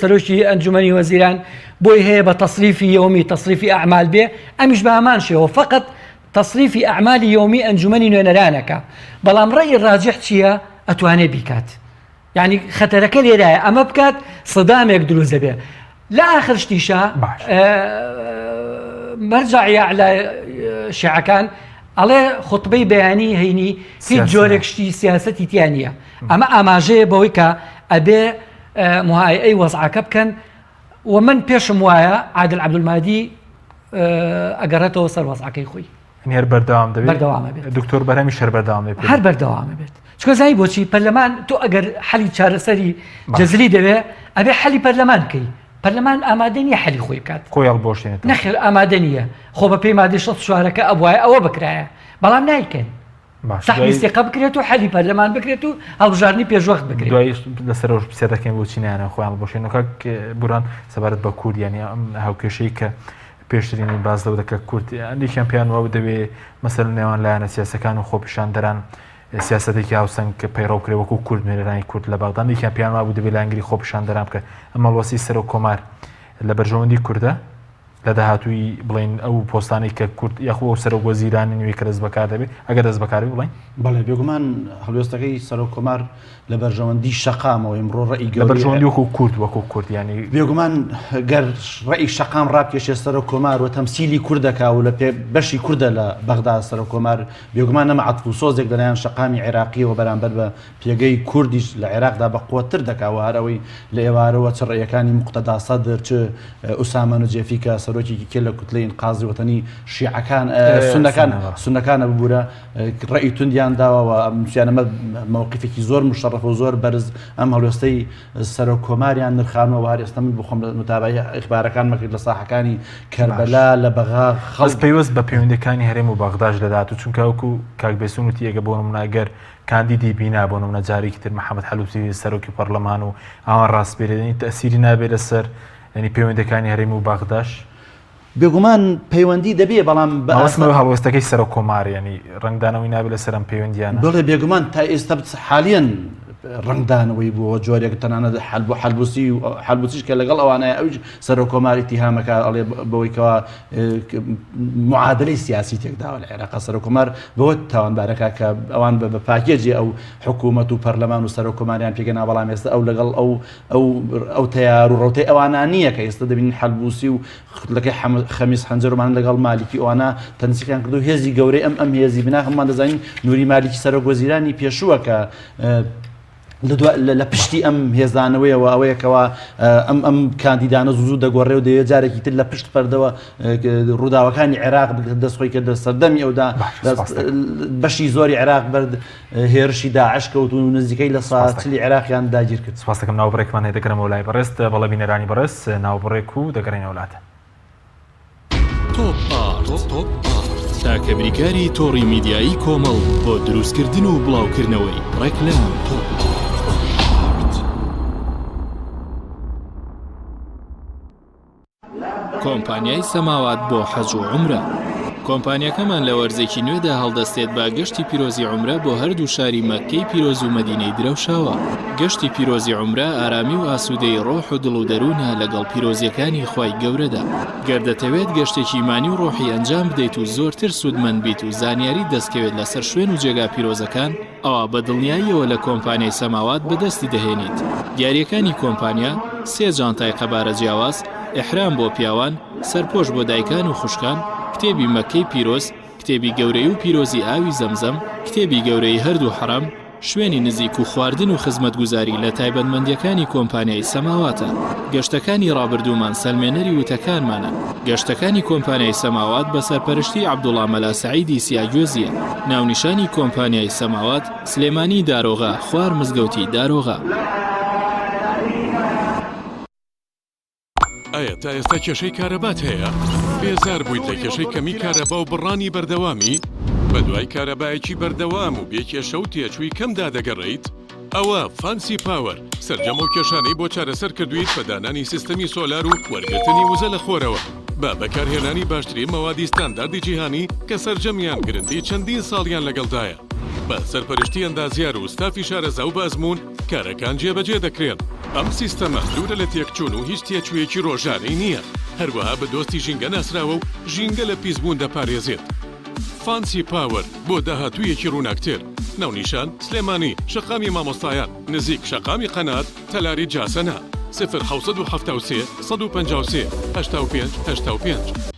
سەرۆکی ئەنجومەنی وەزیران بۆی هەیە بە تەسریفی یەومی تەسریفی ئەعمال بێ ئەمیش بە هەمان شێوە فقط تەسریفی ئەعمالی یەومی ئەنجومەنی نوێنەرانەکە بەڵام ڕێی ڕاجح چییە ئەتوانێ بیکات یعنی خەتەرەکە لێرایە ئەمە بکات سەدامێک دروست دەبێ لە ئاخر شتیشا مەرجەعی ئەعلای شیعەکان ئەڵێ خوتبەی بەیانی هەینی هیچ جۆرێک شتی سیاسەتی تیا نییە ئەمە ئاماژەیە بەوەی کە ئەبێ مهایئەی وەزعەکە بکەن و من پێشم وایە عادل عەبدولمادی ئەگەڕێتەوە سەر وەزعەکەی خۆی. یعنی هەر بەردەوام دەبێت بەردەوامە بێت دکتۆر بەرهەمیش هەر بەردەوام دەبێت هەر بەردەوامە بێت چکە زای بۆچی پەرلەمان تۆ ئەگەر حەلی چارەسەری جەزری دەوێ ئەبێ حەلی پەرلەمان بکەی پەرلەمان ئامادە نییە حەلی خۆی بکات خۆی هەڵبۆشێنێت نەخێر ئامادە نییە خۆ بە پێی مادەی 64ەکە ئەبوایە ئەوە بکرایە بەڵام نایکەن سەحبی سیقە بکرێت و حەلی پەرلەمان بکرێت و هەڵبژاردنی پێشوەخت بکرێت دوای لەسەرەوەش پرسیار دەکەین بۆچی نایانەوە خۆیان هەڵبۆشێنەوە کاک بوران سەبارەت بە کورد یانی ئەم هاوکێشەی کە پێشترینی باس لەوە دەکە کورد هەندێکیان پێیان وابوو دەبێ مەسەلەن نێوان لایەنە سیاسەکان و خۆپیشاندەران سیاسەتێکی هاوسەنگ پەیڕەو کرێ وەکو کورد نوێنەرانی کورد لە بەغدا هەندێکیان پێیان وابوو دەبێ لایەنگری خۆپیشاندەران بکە ئەم هەڵوەستی سەرۆک کۆمار لە بەرژەوەندی کوردە لە داهاتووی بڵێن ئەو پۆستانەی کە کورد یاخو ئەو سەرۆک وەزیرانی نوێی کە دەست بەکار دەبێت ئەگەر دەست بەکار بێت بڵێن بەڵێ بێگومان هەڵوێستەکەی سەرۆک کۆمار لە بەرژەوەندی شەقامەوە ئیمڕۆ ڕەئی لە بەرژەوەندی وەکو کورد وەکو کورد یانی بێگومان گەر ڕەئی شەقام ڕابکێشێ سەرۆک کۆمار و تەمسیلی کوردەکا و لە پێ بەشی کوردە لە بەغدا سەرۆک کۆمار بێگومان ئەمە عەتف و سۆزێک لەلایەن شەقامی عێراقیەوە بەرامبەر بە پێگەی کوردیش لە عێراقدا بە قوەتتر دەکا و هەر ئەوەی لە ئێوارەوە چ ڕێیەکانی موقتەدا سەدر چ ئوسامە نوجێفی کە سەرۆکی کێ لە کوتلەی ئینقازی وەتەنی شیعەکان سوننەکان سوننەکانە ببورە ڕێی توندیان داوە و نووسیان ئەمە مەوقفێکی زۆر مشەڕەف و زۆر بەرز ئەم هەڵوێستەی سەرۆک کۆماریان نرخانەوە و هەر ئێستا من بخۆم لە متابعەی ئیخبارەکانمە کرد لە ساحەکانی کەربەلا لە بەغا خەڵک پەیوەست بە پەیوەندیەکانی هەرێم و بەغداش لە داهاتوو چونکە وەکو کاک بێسون وتی ئەگە بۆ نمونە گەر کاندیدی بینا بۆ نمونە جارێکی تر محەمەد حەلوسی سەرۆکی پەرلەمان و ئەوان ڕاسپێرێت یعنی تەئسیری نابێت لەسەر یعنی پەیوەندیەکانی هەرێم و بەغداش؟ بێگومان پەیوەندی دەبێ بەڵام بە مەبەستم هەڵوێستەکەی سەرۆک کۆمار یعنی ڕەنگدانەوەی نابێت لەسەر ئەم پەیوەندیانە؟ بەڵێ بێگومان تا ئێستا حالیەن ڕەنگدانەوەی بووە جۆرێک تەنانەت حەلب حەلبوسی و حەلبوسیش کە لەگەڵ ئەوانەیە ئەویش سەرۆک کۆمار ئیتیهامەکە ئەڵێ بەوەی کەوا معادلەی سیاسی تێکداوە لە عێراق سەرۆک کۆمار بەوە تاوانبارەکە کە ئەوان بە پاکێجی ئەو حکوومەت و پەرلەمان و سەرۆک کۆماریان پێگەنا بەڵام ئێستا ئەو لەگەڵ ئەو ئەو ئەو تەیار و ڕەوتەی ئەوانە نییە کە ئێستا دەبینین حەلبوسی و کوتلەکەی خەمیس خەنجەر ومان لەگەڵ مالیکی ئەوانە تەنسیقیان کردو هێزی گەورەی ئەم ئەم هێزی بنا هەموومان دەزانین نوری مالیکی سەرۆک وەزیرانی پێشووە کە لە پشتی ئەم هێزانەوەیەوە ئەوەیە کەوا ئەم ئەم کاندیدانە زوو زوو دەگۆڕێ و دەیەوێت جارێکی تر لە پشت پەردەوە ڕووداوەکانی عێراق بگرێت دەست خۆی کە لە سەردەمی ئەودا بەشی زۆری عێراق بەرد هێرشی داعش کەوت و نزیکەی لە سا چلی عێراقیان داگیر کرد. سپاس دەکەم ناوبڕێکمان هەیە دەگەرمەوە لای بەڕێزت بەڵێ بینەرانی بەڕێز ناوبڕێک و دەگەڕێینەوە لاتان. تۆپ ئارت تاکە بریکاری تۆڕی میدیایی کۆمەڵ بۆ دروستکردن و بڵاوکردنەوەی ڕێکلام. تۆپ ئارت. کۆمپانیای سەماوات بۆ حەج و عومرە. کۆمپانیاکەمان لە وەرزێکی نوێدا هەڵدەستێت بە گەشتی پیرۆزی عومرە بۆ هەردوو شاری مەککەی پیرۆز و مەدینەی درەوشاوە. گەشتی پیرۆزی عومرە ئارامی و ئاسوودەیی ڕۆح و دڵ و دەروونە لەگەڵ پیرۆزییەکانی خوای گەورەدا. گەر دەتەوێت گەشتێکی ئیمانی و ڕۆحی ئەنجام بدەیت و زۆرتر سوودمەند بیت و زانیاریت دەستکەوێت لەسەر شوێن و جێگا پیرۆزەکان، ئەوا بە دڵنیاییەوە لە کۆمپانیای سەماوات بەدەستی دەهێنیت. دیارییەکانی کۆمپانیا، سێ جانتای قەبارە جیاواز، ئیحرام بۆ پیاوان، سەرپۆش بۆ دایکان و خوشکان، کتێبی مەککەی پیرۆز، کتێبی گەورەی و پیرۆزی ئاوی زەمزەم، کتێبی گەورەی هەردوو حەڕەم، شوێنی نزیک و خواردن و خزمەتگوزاری لە تایبەتمەندییەکانی کۆمپانیای سەماواتە. گەشتەکانی ڕابردوومان سەلمێنەری وتەکانمانە. گەشتەکانی کۆمپانیای سەماوات بە سەرپەرشتی عەبدوڵا مەلا سەعیدی سیاگوێزییە. ناونیشانی کۆمپانیای سەماوات، سلێمانی دارۆغا، خوار مزگەوتی دارۆغا. ئایا تا ئێستا کێشەی کارەبات هەیە؟ بێزار بوویت لە کێشەی کەمی کارەبا و بڕانی بەردەوامی؟ بەدوای کارەبایەکی بەردەوام و بێ کێشە و تێچووی کەمدا دەگەڕێیت؟ ئەوە فانسی پاوەر سەرجەم ئەو کێشانەی بۆ چارەسەر کردوویت بە دانانی سیستەمی سۆلار و وەرگرتنی وزە لە خۆرەوە بە بەکارهێنانی باشترین مەوادی ستانداردی جیهانی کە سەرجەمیان گرنتی چەندین ساڵیان لەگەڵدایە بە سەرپەرشتی ئەندازیار و ستافی شارەزا و بە ئەزموون کارەکان جێبەجێ دەکرێن. ئەم سیستەمە دوورە لە تێکچوون و هیچ تێچوویەکی ڕۆژانەی نییە، هەروەها بە دۆستی ژینگە ناسراوە و ژینگە لە پیسبوون دەپارێزێت. فانسی پاوەر بۆ داهاتوویەکی ڕووناکتر. ناونیشان، سلێمانی، شەقامی مامۆستایان، نزیک شەقامی قەنات، تەلاری جاسەنە. 0773 153 85 85.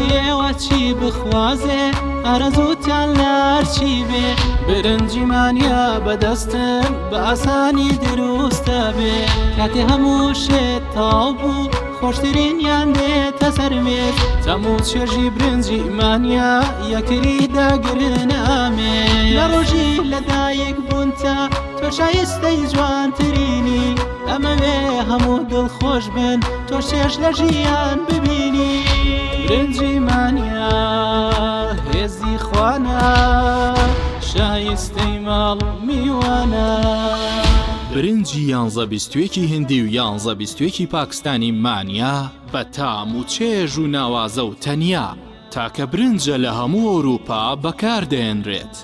ئێوە چی بخوازێ ئارەزووتان لارچی بێ برنجی مانیا بەدەستن بە ئاسانی دروستە بێ کاتێ هەموو شێت تاو بوو خۆشترینیان دێتە سەر مێز تەم و چێژی برنجی مانیا یەکتری دەگرن ئامێ لە ڕۆژی لەدایک بوونتا تۆ شایستەی جوانترینی ئەمەوێ هەموو دڵخۆش بن تۆ چێژ لە ژیان ببینی برنجی مانیا هێزی خوانە شایستەی ماڵ و میوانە. برنجی یانزە بیستویەکی هندی و یانزە بیستویەکی پاکستانی مانیا بە تام و چێژ و ناوازە و تەنیا تاکە برنجە لە هەموو ئەوروپا بەکار دەهێنرێت.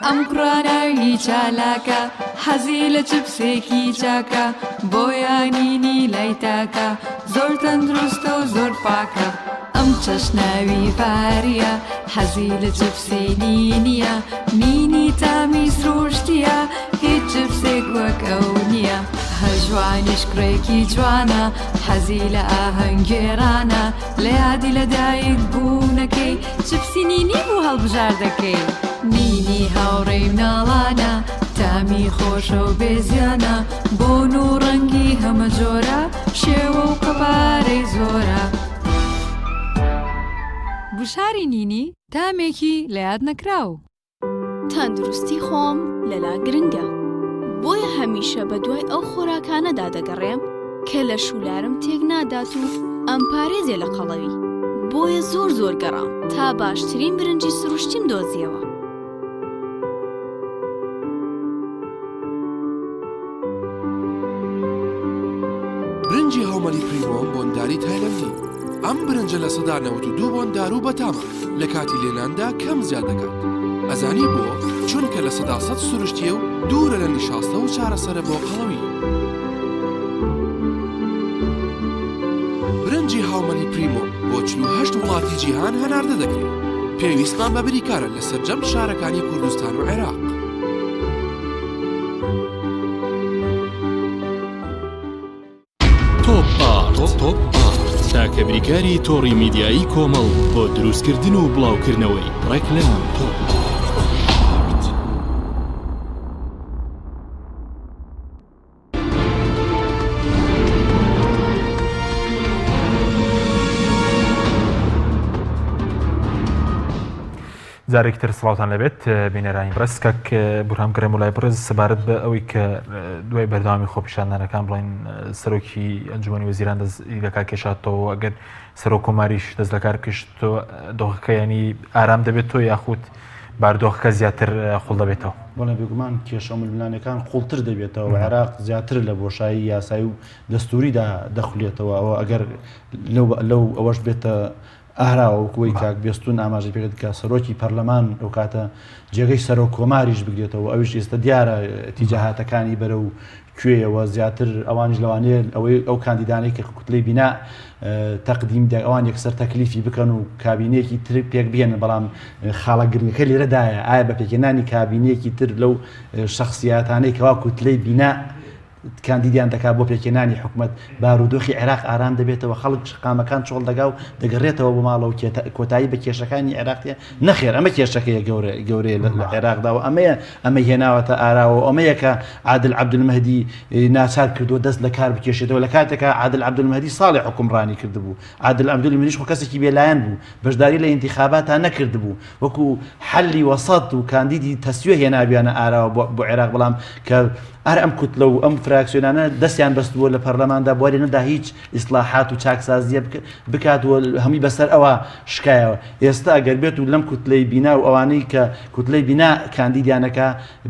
ئەم کوڕە ناوی چالاکە حەزی لە چپسێکی چاکە بۆیە نینی لای تاکە زۆر تەندروستە و زۆر پاکە. ئەم چەش ناوی ڤاریە حەزی لە چپسی نینیە نینی تامی سروشتیە هیچ چپسێک وەک ئەو نییە. هەژوانیش کوڕێکی جوانە حەزی لە ئاهەنگگێڕانە لە یادی لەدایک بوونەکەی چپسی نینی بوو هەڵبژاردەکەی. نینی هاوڕێی مناڵانە تامی خۆشە و بێ زیانە بۆن و ڕەنگی هەمە جۆرە شێوە و قەبارەی زۆرە. گوشاری نینی تامێکی لەیاد نەکراو. تەندروستی خۆم لەلا گرنگە بۆیە هەمیشە بەدوای ئەو خۆراکانەدا دەگەڕێم کە لەش و لارم تێک نادات و ئەمپارێزێ لە قەڵەوی بۆیە زۆر زۆر گەڕام تا باشترین برنجی سروشتیم دۆزیەوە. برنجی هاومەلی پریمۆم بۆنداری تایلەندی ئەم برنجە 92% بۆندار و بەتامە لە کاتی لێناندا کەم زیاد دەکات ئەزانی بۆ چونکە 100% سروشتیە و دوورە لە نیشاستە و چارەسەرە بۆ قەڵەوی برنجی هاومەلی پریمۆم بۆ 48 وڵاتی جیهان هەناردە دەکرێت پێویستمان بە بریکارە لە سەرجەم شارەکانی کوردستان و عێراق. تۆپ ئارت تاکە بریکاری تۆڕی میدیایی کۆمەڵ بۆ دروستکردن و بڵاوکردنەوەی ڕێکلام. تۆپ ئارت. جارێکی تر سڵاوتان لەبێت بینەرانی بەڕێز کاک بورهام گەرم وڵای بەڕێز سەبارەت بە ئەوەی کە دوای بەردەوامی خۆپیشاندانەکان بڵێن سەرۆکی ئەنجومەنی وەزیران دەست لەکار کێشاتەوە ئەگەر سەرۆک کۆماریش دەست لەکار کشتەوە دۆخەکە ینی ئارام دەبێت تۆ یاخود بارودۆخەکە زیاتر قوڵ دەبێتەوە. بەڵێ بێگومان کێشە و ململانێکان قوڵتر دەبێتەوە و عێراق زیاتر لە بۆشایی یاسایی و دەستووریدا دەخولێتەوە، ئەوە ئەگەر لەو ئەوەش بێتە ئاراوە وەکو ئەوەی کاک بێستوون ئاماژەی پێکرد کە سەرۆکی پەرلەمان ئەو کاتە جێگەی سەرۆک کۆماریش بگرێتەوە ئەویش ئێستا دیارە ئیتیجاهاتەکانی بەرەو کوێیەوە زیاتر ئەوانیش لەوانەیە ئەوەی ئەو کاندیدانەی کە کوتلەی بینا تەقدیم دە ئەوان یەکسەر تەکلیفی بکەن و کابینەیەکی تر پێک بهێنن بەڵام خاڵە گرنگەکە لێرەدایە ئایا بە پێکهێنانی کابینەیەکی تر لەو شخصیاتانەی کەوا کوتلەی بینا کاندیدیان دەکات بۆ پێکهێنانی حکومەت، بارودۆخی عێراق ئارام دەبێتەوە، خەڵک شەقامەکان چۆڵ دەگا و دەگەڕێتەوە بۆ ماڵەوە و کۆتایی بە کێشەکانی عێراق دێ؟ نەخێر، ئەمە کێشەکەیە گەورە گەورەیە لە عێراقدا و ئەمەیە ئەمەی هێناوەتە ئاراوە و ئەمەیە کە عادل عەبدولمەهدی ناچار کردووە دەست لە کار بکێشێتەوە لە کاتێکا عادل عەبدولمەهدی ساڵێ حوکمڕانی کردبوو. عادل عەبدولمەهدیش خۆ کەسێکی بێلایەن بوو، بەشداری لە ئینتیخاباتا نەکردبوو، وەکو حەلی وەسەت و کاندیدی تەسویە هێنابیانە ئاراوە بۆ عێراق بەڵام کە هەر ئەم کوتلە و ئەم فراکسیۆنانە دەستیان بەستبووە لە پەرلەماندا بواری نەدا هیچ ئیسلاحات و چاکسازیە بکات و هەمووی بەسەر ئەوە شکایەوە ئێستا ئەگەر بێت و لەم کوتلەی بینا و ئەوانەی کە کوتلەی بینا کاندیدیانەکە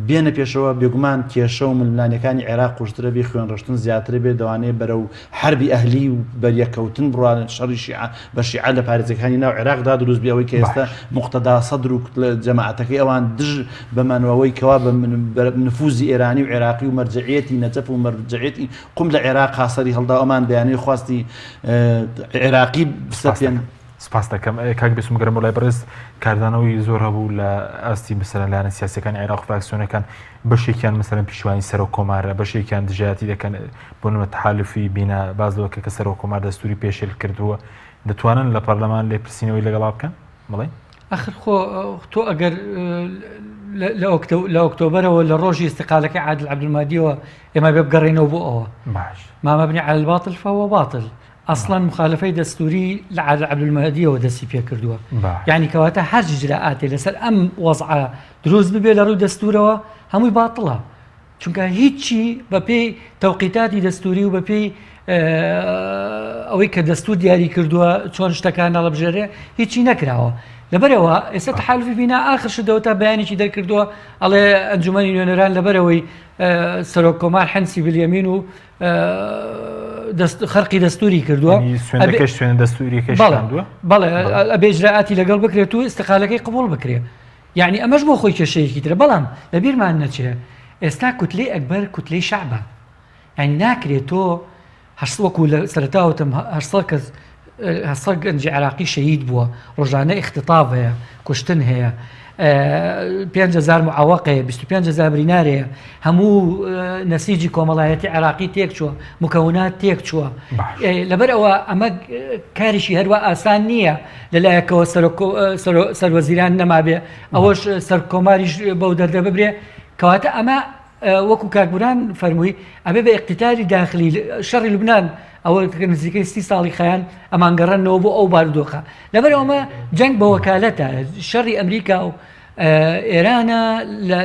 بێنە پێشەوە بێگومان کێشە و ململانێکانی عێراق قورسترە بێ خوێنڕشتن زیاترە بێ دەوانەیە بەرەو حەربی ئەهلی و بەریەککەوتن بڕوا شەڕی شیعە بە شیعە لە پارێزگەکانی ناو عێراقدا دروست بێ ئەوەی کە ئێستا موقتەدا سەدر و جەماعەتەکەی ئەوان دژ بە مانەوەی کەوا بە نفوزی ئێرانی و عێراقی و مەرجەعیەتی نەجەف و مەرجەعیەتی قوم لە عێراق سەری هەڵدا ئەمان دەیانەوێ خواستی عێراقی بسەپێن. سپاس دەکەم کاک بێسم گەرم بۆ لای بەڕێز کاردانەوەی زۆر هەبوو لە ئاستی مثلەن لایەنە سیاسەکانی عێراق و فراکسیۆنەکان بەشێکیان مثلەن پیشوانی سەرۆک کۆمارە بەشێکیان دژایەتی دەکەن بۆ نمونە تەحالفی بینا باس لەوە کە سەرۆک کۆمار دەستوری پێشێل کردووە دەتوانن لە پەرلەمان لێپرسینەوەی لەگەڵا بکەن بڵێ ئەخر خۆ تۆ ئەگەر لە ئۆکتۆبەرەوە لە ڕۆژی ئیستیقالەکەی عادل عەبدولمادیەوە ئێمە بێ بگەڕێینەوە بۆ ئەوە باش ما مبنی على الباطل فهو باطل ئەسڵەن مخالفەی دەستوری لە عادل عەبدولمەهدیەوە دەستی پێکردووە یعنی کەواتە هەر ئیجرائاتێ لەسەر ئەم وەزعە دروست ببێ لە ڕووی دەستورەوە هەمووی باتڵە چونکە هیچی بەپێی تەوقیتاتی دەستوری و بەپێی ئەوەی کە دەستور دیاری کردووە چۆن شتەکان هەڵبژێرێ هیچی نەکراوە لەبەرەوە ئێستا تەحالفی بینا ئاخر شدەوە تا بەیانێکی دەرکردووە ئەڵێ ئەنجومەنی نوێنەران لەبەرەوەی سەرۆک کۆمار حنسی بلیەمین و خەرقی دەستوری کردووە سوێندەکەش سوێنە دەستوریەکەش شکاندووە بەڵێ ئەبێ ئیجرائاتی لەگەڵ بکرێت و ئیستقالەکەی قبوڵ بکرێت یعنی ئەمەش بۆ خۆی کێشەیەکی ترە بەڵام لەبیرمان نەچێ ئێستا کوتلەی ئەکبەر کوتلەی شەعبە یعنی ناکرێت تۆ هەشت وەکو لە سەرەتا وتم 800 کەس 800 گەنجی عێراقی شەهید بووە ڕۆژانە اختطاف هەیە کوشتن هەیە 5000 معوەق هەیە 25000 برینار هەیە هەموو نەسیجی کۆمەڵایەتی عێراقی تێک چووە مکەونات تێک چووە لەبەر ئەوە ئەمە کاریشی هەروە ئاسان نییە لەلایەکەوە سەروەزیران نەمابێ ئەوەش سەرکۆماریش بەو دەردە ببرێ کەواتە ئەمە وەکو کاک بوران فەرمووی ئەبێ بە ئیقتتالی داخلی شەڕی لوبناان ئەوە نزیکەی سی ساڵی خیان ئەمانگەڕێنەوە بۆ ئەو بارودۆخە لەبەر ئەومە جەنگ بە وەکالەتە شەڕی ئەمریکا و ئێرانە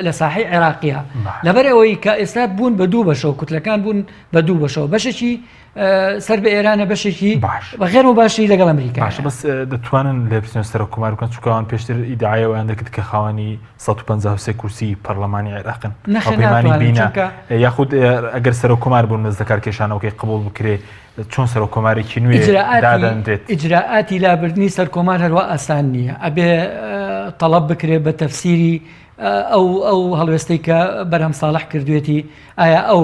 لە ساحی عێراقیە لەبەر ئەوەی کە ئێستا بوون بە دوو بەشەوە کوتلەکان بوون بە دوو بەشەوە بەشێکی سەر بە ئێرانە بەشێکی باش بە غێر مباشری لەگەڵ ئەمریکا باشە بەس دەتوانن لێپرسینەوە سەرۆک کۆمار بکەن چونکە ئەوان پێشتر ئیدعای ئەوەیان دەکرد کە خاوەنی 153 کورسی پەرلەمانی عێراقن نەخێر هاوپەیمانی ناتوانن بینا چونکە یاخود ئەگەر سەرۆک کۆمار بوون دەست لەکارکێشانەوەکەی قبوڵ بکرێ چۆن سەرۆک کۆمارێکی نوێ ئیجرائاتی دادەنرێت ئیجرائاتی لابردنی سەرکۆمار هەروا ئاسان نییە ئەبێ تەڵەب بکرێ بە تەفسیری ئەو ئەو هەڵوێستەی کە بەرهەم ساڵح کردوێتی ئایا ئەو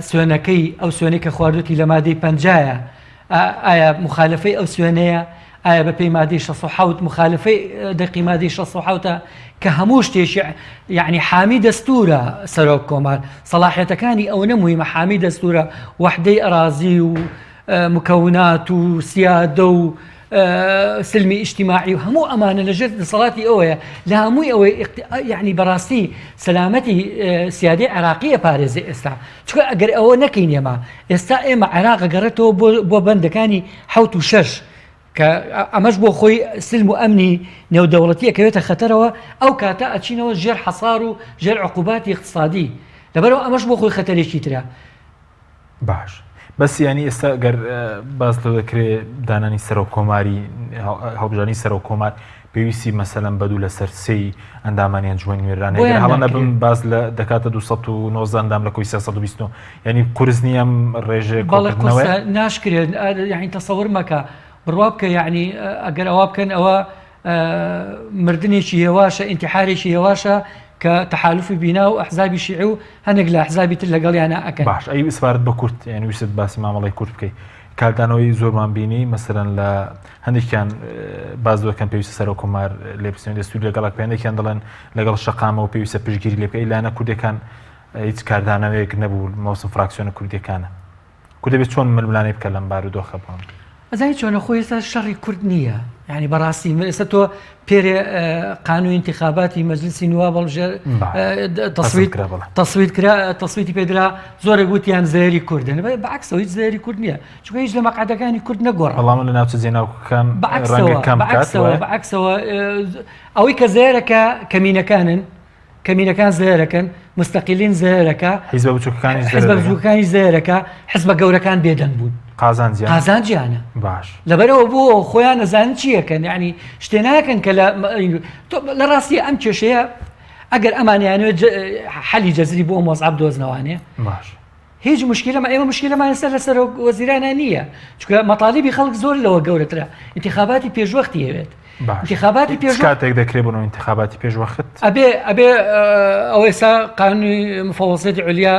سوێنەکەی ئەو سوێنەی کە خواردوتی لە مادەی پەنجایە ئایا مخالفەی ئەو سوێنەیە ئایا بە پێی مادەی 16 مخالفەی دەقی مادەی 16 کە هەموو شتێکی یعنی حامی دەستورە سەرۆک کۆمار سەڵاحێتەکانی ئەو نەموویمە حامی دەستورە وەحدەی ئەرازی و مکونات و سیادە و سلمی ئیجتیماعی و هەموو ئەمانە لەژێر دەسەڵاتی ئەوەیە لە هەمووی ئەوەی یعنی بەڕاستی سەلامەتی سیادەی عێراقیە پارێزێ ئێستا چونکە ئەگەر ئەوە نەکەین ئێمە ئێستا ئێمە عێراق گەڕێتەوە بۆ بەندەکانی حوت و شەش کە ئەمەش بۆ خۆی سلم و ئەمنی نێودەوڵەتی ئەکەوێتە خەتەرەوە ئەو کاتە ئەچینەوە ژێر حەسار و ژێر عقوباتی اقتصادی لەبەرەوە ئەمەش بۆ خۆی خەتەرێکی ترە باش بەس یانی ئێستا گەر باس لەوە دەکرێ دانانی سەرۆک کۆماری هەڵبژاردنی سەرۆک کۆمار. پێویستی مەسەلەن بە دوو لەسەر سێی ئەندامانی ئەنجومەنی نوێنەران هەیە. گەر هەڵە نەبم باس لە دەکاتە 219 ئەندام لە کۆی 329 یعنی قورس نییە ئەم ڕێژەیە بەڵێ کۆکردنەوەیە؟ قورسە ناشکرێت یعنی تەسەور مەکە بڕوا بکە یعنی ئەگەر ئەوە بکەن ئەوە مردنێکی هێواشە ئینتحارێکی هێواشە کە تەحالفی بینا و ئەحزابی شیعی و هەنێک لە ئەحزابی تر لەگەڵیانە ئەکەن. باش ئەی سەبارەت بە کورد یعنی ویستت باسی مامەڵەی کورد بکەی کاردانەوەی زۆرمان بینی مەسەلەن لە هەندێکیان باس دەکەن پێویستە سەرۆک کۆمار لێپرسینەوەی دەستوری لەگەڵ بکەن هەندێکیان دەڵێن لەگەڵ شەقامەوە پێویستە پشتگیری لێ بکەی لایەنە کوردەکان هیچ کاردانەوەیەک نەبوو مەوسم فراکسیۆنە کوردیەکانە کورد دەبێت چۆن ململانێ بکە لەم بارودۆخە بۆ ئەزانی چۆنە خۆی ئێستا شەڕی کورد نییە یعنی بەڕاستی من ئێستا تۆ پێرێ قانون انتخاباتی مەجلسی نواب هەڵبژێر تەسویت تەسویت کرا تەسویتی پێدرا زۆرێک وتیان زێری کوردن بەعکسەوە هیچ زێری کورد نییە چونکە هیچ لە مەقعدەکانی کورد نەگۆڕا بەڵام لە ناوچە جێناوکەکان بەعکسەوە بەعکسەوە بەعکسەوە ئەوەی کە زێرەکە کەمینەکانن کەمینەکان زەرەکەن مستەقیلین زەرەکە حیزبە بچووکەکانیش حیزبە بچووکەکانیش زەرەکە حیزبە گەورەکان بێدەنگ بوون قازانجیان قازانجیانە باش لەبەرەوە بۆ خۆیان ئەزانن چی ئەکەن یعنی شتێ ناکەن کە لە لە ڕاستی ئەم کێشەیە ئەگەر ئەمانیانەوێت حەلی جەزری بۆ ئەم وەزعە بدۆزنەوانێ باش هیچ مشکلەمە ئێمە مشکلەمان لەسەر لە سەرۆک وەزیرانە نییە چونکە مەتالیبی خەڵک زۆر لەوە گەورەترە ئینتخاباتی پێشوەختی هەوێت ئینتخاباتی پێش کاتێک دەکرێت بۆ ئینتخاباتی پێشوەخت ئەبێ ئەبێ ئەو ئێستا قانونی مفەوەزیەتی علیا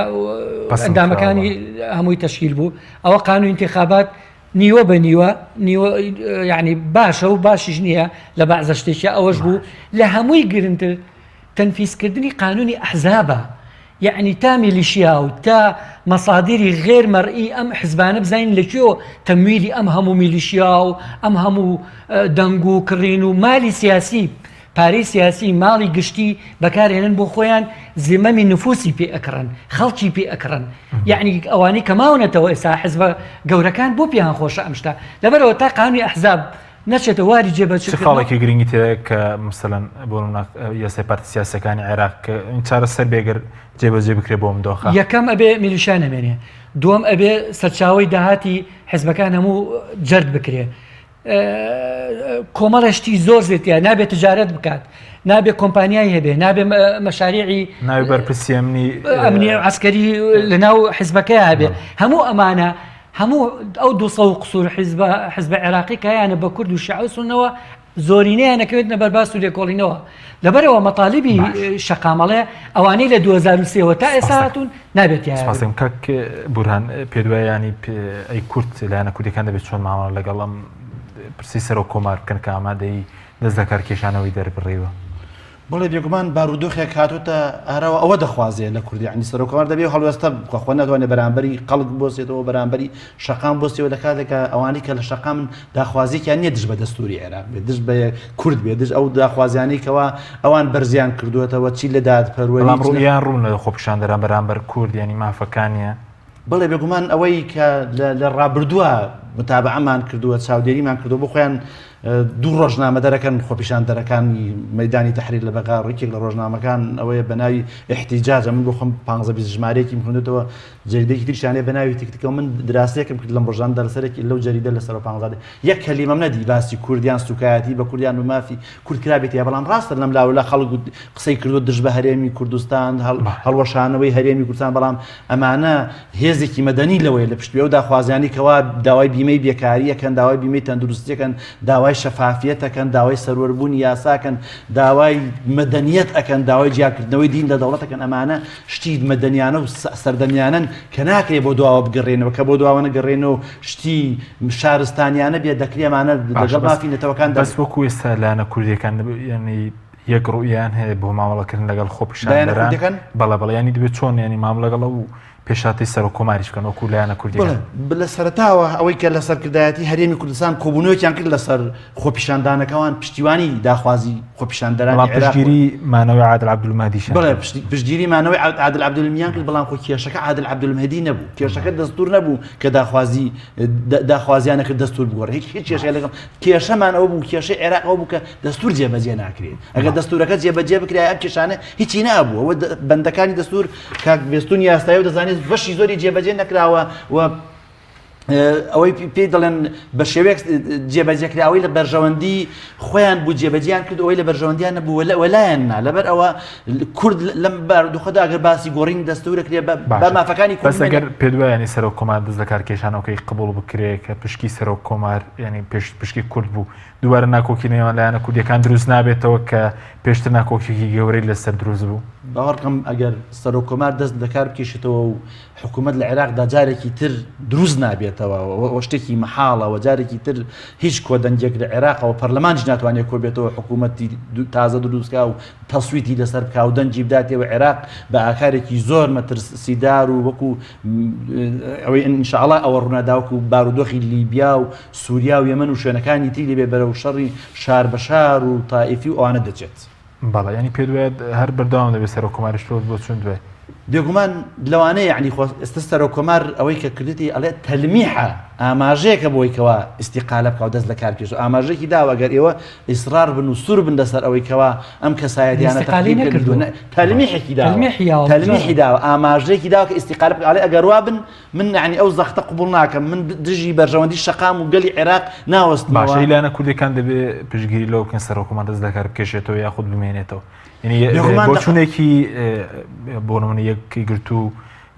ئەندامەکانی هەمووی تەشکیل بوو ئەوە قانون ئینتخابات نیوە بە نیوە نیوە یعنی باشە و باشیش نییە لە بەعزە شتێکی ئەوەش بوو لە هەمووی گرنگتر تەنفیزکردنی قانونی ئەحزابە یەعنی تا میلیشیا و تا مەسادیری غێر مەرئی ئەم حزبانە بزانین لە کوێوە تەمویلی ئەم هەموو میلیشیا و ئەم هەموو دەنگ و کڕین و مالی سیاسی پارەی سیاسی ماڵی گشتی بەکارهێنن بۆ خۆیان زمەمی نفوسی پێ ئەکڕن خەڵکی پێ ئەکڕن یعنی ئەوانەی کە ماونەتەوە ئێستا حزبە گەورەکان بۆ پێیان خۆشە ئەم شتە لەبەرەوە تا قانونی ئەحزاب نەچێتە واری جێبەجێ چ خاڵێکی گرنگی تێدایە کە مەسەلەن بۆ نمونە یاسای پارتە سیاسیەکانی عێراق کە چارەسەر بێ گەر جێبەجێ بکرێ بۆ ئەم دۆخە؟ یەکەم ئەبێ میلیشیا نەمێنێ، دووەم ئەبێ سەرچاوەی داهاتی حزبەکان هەموو جەرد بکرێ، کۆمەڵێ شتی زۆر زێتە نابێت تجارەت بکات، نابێ کۆمپانیای هەبێ، نابێ مەشاریعی ناوی بەرپرسی ئەمنی ئەمنی عەسکەری لەناو حزبەکەیا هەبێ، هەموو ئەمانە هەموو ئەو 200 و قسوور حیزبە حزبە عێراقی کە هەیانە بە کورد و شیعە و سوننەوە زۆرینەیان ئەکەوێتنە بەر باس و لێکۆڵینەوە لەبەرئەوە مەتالیبی شەقامەڵێ ئەوانەی لە 2003 وە تا ئێستا هاتوون نابێت تیایا بن. سپاستم کاک بورهان پێت وایە یانی ئەی کورد لایەنە کوردیەکان دەبێت چۆن مامەڵە لەگەڵ ئەم پرسی سەرۆک کۆمار بکەن کە ئامادەی دەست لەکار کێشانەوەی دەربڕیوە؟ بەڵێ بێگومان بارودۆخێک هاتۆتە ئاراوە ئەوە دەخوازێ لە کوردی عنی سەرۆکۆمار دەبێ هەڵوێستە بکە خۆ ناتوانێت بەرامبەری خەڵک بۆسێتەوە بەرامبەری شەقام بۆسیەوە لە کاتێکا ئەوانەی کە لە شەقامن داخوازیەکیان نییە دژ بە دەستوری عێراق بێت دژ بە کورد بێت دژ ئەو داخوازیانەی کەوا ئەوان بەرزیان کردووەتەوە چی لە دادپەروەری بەڵام ڕوویان ڕوون لە خۆپیشاندەران بەرامبەر کورد یانی مافەکانیان. بەڵێ بێگومان ئەوەی کە لە ڕابردووە متابعەمان کردووە چاودێریمان کردووە بۆ خۆیان دوو ڕۆژنامە دەرەکەن خۆپیشاندەرەکانی مەدانی تەحریر لە بەغا ڕێکێک لە ڕۆژنامەکان ئەوەیە بە ناوی احتیجاجە من بۆ خۆم 15 20 ژمارەیەکیم خوێندوتەوە جەریدەیەکی تریشیان هەیە بە ناوی تکتکەوە من دراسەیەکم کرد لەم ڕۆژاندا لەسەرێکی لەو جەریدە لەسەر 15 یەک کەلیمەم نەدی باسی کوردیان سوکایەتی بە کوردیان بە مافی کورد کرابێت یا بەڵام ڕاستە لەم لاوە خەڵک قسەی کردو دژ بە هەرێمی کوردستان هەڵوەشانەوەی هەرێمی کوردستان بەڵام ئەمانە هێزێکی مەدەنی لەوەیە لە پشت ئەو داخوازیانەی کەوا داوای بیمەی بێکاری ئەکەن، داوای بیمەی تەندروستی ئەکەن، داوای شەفافیەت ئەکەن، داوای سەروەربوونی یاسا ئەکەن، داوای مەدەنیەت ئەکەن، داوای جیاکردنەوەی دین لە دەوڵەت ئەکەن، ئەمانە شتی مەدەنیانە و سەردەمیانەن کە ناکرێ بۆ دواوە بگەڕێنەوە، کە بۆ دواوە نەگەڕێنەوە شتی شارستانیانە بێت دەکرێ ئەمانە لەگەڵ مافی نەتەوەکاندا بەس وەکو ئێستا لایەنە کوردیەکان یانی یەک ڕوئیان هەیە بۆ مامەڵەکردن لەگەڵ لایەنە خۆپیشاندەران کوردیەکان؟ بەڵێ بەڵێ یانی دەبێت چۆن یانی مامەڵە لەگەڵ ئەو پێشهاتی سەرۆک کۆماریش بکەن وەکو لایەنە کوردیەکان؟ بەڵێ لە سەرەتاوە ئەوەی کە لە سەرکردایەتی هەرێمی کوردستان کۆبوونەوەکیان کرد لەسەر خۆپیشاندانەکەوان پشتیوانی داخوازی خۆپیشاندەرانی بەڵام عێراق بوون. پشتگیری مانەوەی عادل عەبدولمەهدیشیان بەڵێ کرد. پشتگیری مانەوەی عادل عەبدولمیان کرد بەڵام خۆ کێشەکە عادل عەبدولمەهدی نەبوو کێشەکە دەستور نەبوو کە داخوازی داخوازیانە کرد دەستور بگۆڕێ هیچ هیچ کێشەیە لەگەڵ کێشەمان ئەوە بوو کێشەی عێراق ئەوە بوو کە دەستور جێبەجێ ناکرێت ئەگەر دەستورەکە جێبەجێ بکرایە ئەم کێشانە هیچی نابوو ئەوە بەندەکانی دەستور کاک بێستون یاسایی و دەزانێت بەشی زۆری جێبەجێ نەکراوە و ئەوەی پێی دەڵێن بە شێوەیەک جێبەجێکرا ئەوەی لە بەرژەوەندی خۆیان بوو جێبەجیان کرد ئەوەی لە بەرژەوەندیان نەبوو وەلایەن نا لەبەر ئەوە کورد لەم بارودۆخەدا ئەگەر باسی گۆڕینی دەستورە کرێ بە مافەکانی کورد بەس ئەگەر پێت وایە ینی سەرۆک کۆمار دەست لەکار کێشانەوەکەی قبوڵ بکرێ کە پشکی سەرۆک کۆمار ینی پێش پشکی کورد بوو دووبارە ناکۆکی نێوان لایەنە کوردیەکان دروست نابێتەوە کە پێشتر ناکۆکیەکی گەورەی لەسەر دروست بوو؟ باوەڕکەم ئەگەر سەرۆک کۆمار دەست لەکار بکێشێتەوە و حکوومەت لە عێراقدا جارێکی تر دروست نابێتەوە و شتێکی مەحاڵە و جارێکی تر هیچ کۆدەنگێک لە عێراقەوە پەرلەمانیش ناتوانێت کۆبێتەوە حکوومەتی تازە دروستکا و تەسویتی لەسەر بکا و دەنگی بداتێ و عێراق بە ئاکارێکی زۆر مەترسیدار و وەکو ئەوەی ئینشاءڵا ئەوە ڕوونادا وەکو بارودۆخی لیبیا و سووریا و یەمەن و شوێنەکانی تری لێبێ بەرەو شەڕی شار بە شار و تائیفی و ئەوانە دەچێت. بەڵێ یانی پێت وایە هەر بەردەوام دەبێت سەرۆک کۆماریش تۆ بۆچوون دوای. بێگومان لەوانەیە یعنی خۆ ئێستا سەرۆک کۆمار ئەوەی کە کردێتی ئەڵێ تەلمیحە ئاماژەیەکە بۆی کەوا ئیستیقالە بکا و دەست لە کار بکێشێ ئاماژەیەکی داوە گەر ئێوە ئیسرار بن و سوور بن لەسەر ئەوەی کەوا ئەم کەسایەتیانە ئیستیقالەی تەقدیم نەکردووە. کردووە تەلمیحێکی داوە تەلمیحی یاوە. تەلمیحی داوە ئاماژەیەکی داوە کە ئیستیقالە بکا ئەڵێ ئەگەر وا بن من یعنی ئەو زەختە قبوڵ ناکەم من دژی بەرژەوەندی شەقام و گەلی عێراق ناوەستمەوە. باشە ئی لایەنە کوردیەکان دەبێ پشتگیری لەوە بکەن سەرۆک کۆمار دەست لەکار بکێشێتەوە یاخود بمێنێتەوە یعنی بێگومان دە- بۆچوونێکی بۆ نمونە یەکگرتوو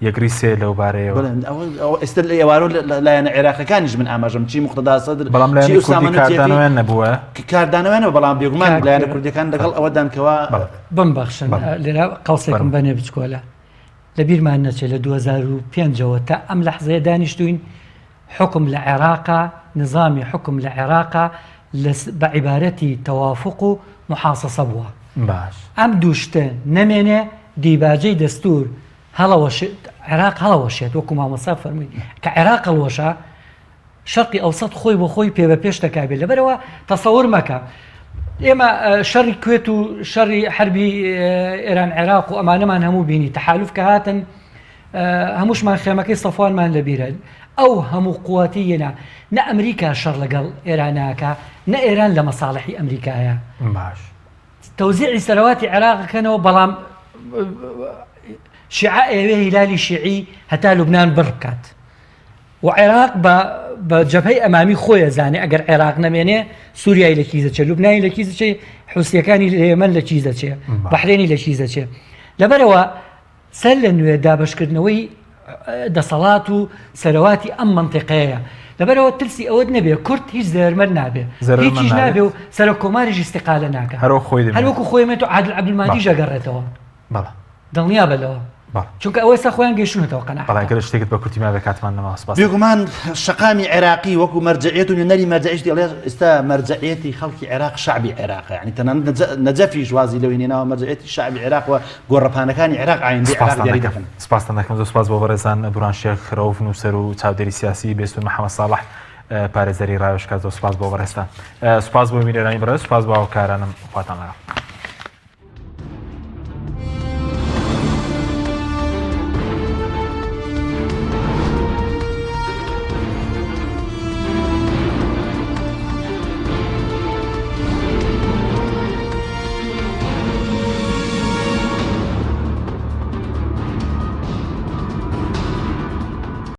یەکریسێ لەو بارەیەوە. بەڵێ ئەوە ئەوە ئێستا لە ئێوارۆ لە لە لایەنە عێراقیەکانیش من ئاماژەم چی موقتەدا سەدر بەڵام چی لایەنی ئوسامە کوردی نوجێفی کاردانەوەیان نەبووە؟ کاردانەوەیان نەبوو بەڵام بێگومان کاک لایەنە کوردیەکان لەگەڵ ئەوەدان کەوا بەڵێ. بمبەخشن بەڵێ. لێرە قەوسێکم فەرموو. بەنێ بچکۆلە لە بیرمان نەچێ لە 2005 ەوە تا ئەم لەحزەیە دانیشتووین حوکم لە عێراقا نزامی حوکم لە عێراقا لە بە عیبارەتی تەوافوق و موحاسەسە بووە باش. ئەم دوو شتە نەمێنێ دیباجەی دەستوور هەڵەوەشێت عێراق هەڵەوەشێت وەکو مامۆستا فەرمووی کە عێراق هەڵوەشا شەرقی ئەوسەت خۆی بۆ خۆی پێ بە پێش دەکا بێت لەبەرەوە تەسەور مەکە ئێمە شەڕی کوێت و شەڕی حربی ئێران عێراق و ئەمانەمان هەموو بینی تەحالف کە هاتن هەمووشمان خێمەکەی سەفوانمان لەبیرە ئەو هەموو قوتی یەنا نە ئەمریکا شەڕ لەگەڵ ئێراناکە نە ئێران لە مەساڵحی ئەمریکایە باش تەوزیعی سەرەواتی عێراق کەنەوە بەڵام شیعە ئەیەوێ هیلالی شیعی هەتا لوبناان بڕ بکات و عێراق بە بە جەبهەی ئەمامی خۆی ئەزانێ ئەگەر عێراق نەمێنێ سووریای لە کیس دەچێ لوبنانی لە کیس دەچێ حوسیەکانی لە یەمەن لە کیس دەچێ بەحرێنی لە کیس دەچێ لەبەرەوە سەر لە نوێ دابەشکردنەوەی دەسەڵات و سەرەواتی ئەم منطقەیە لەبەرەوە ترسی ئەوەت نەبێ کورد هیچ زەرمەند نابێ هیچیش نابێ و سەرۆک کۆماریش ئیستیقالە ناکە هەروەکو خۆی مێت و عادل عەبدولمادیش ئەگەڕێتەوە بەڵێ. دڵنیابە لەوە. بەڵێ. چونکە ئەوە ئێستا خۆیان گەیشتوونەتەوە قەناعەتە. بەڵێ گەر شتێکت بە کورتی مابێ کاتمان نەماوە سپاس. بێگومان شەقامی عێراقی وەکو مەرجەعیەت و نوێنەری مەرجەعیش دەڵێ ئێستا مەرجەعیەتی خەڵکی عێراق شەعبی عێراقە یانی تەنانەت نەجەفیش وازی لەوەی هێناوە مەرجەعیەتی شەعبی عێراق و گۆڕەپانەکانی عێراق ئایندەی عێراق سپاستان دیاری دەکەم دەکەن. سپاستان دەکەم زۆر سپاس بۆ بەڕێزان بوران شێخ رەوف نووسەر و چاودێری سیاسی بێستون محەمەد ساڵح پارێزەری ڕاوێژکار زۆر سپاس بۆ بەڕێزتان سپاس بۆ بینەرانی بەڕێز سپاس بۆ هاوکارانم خواتان لەگەڵ.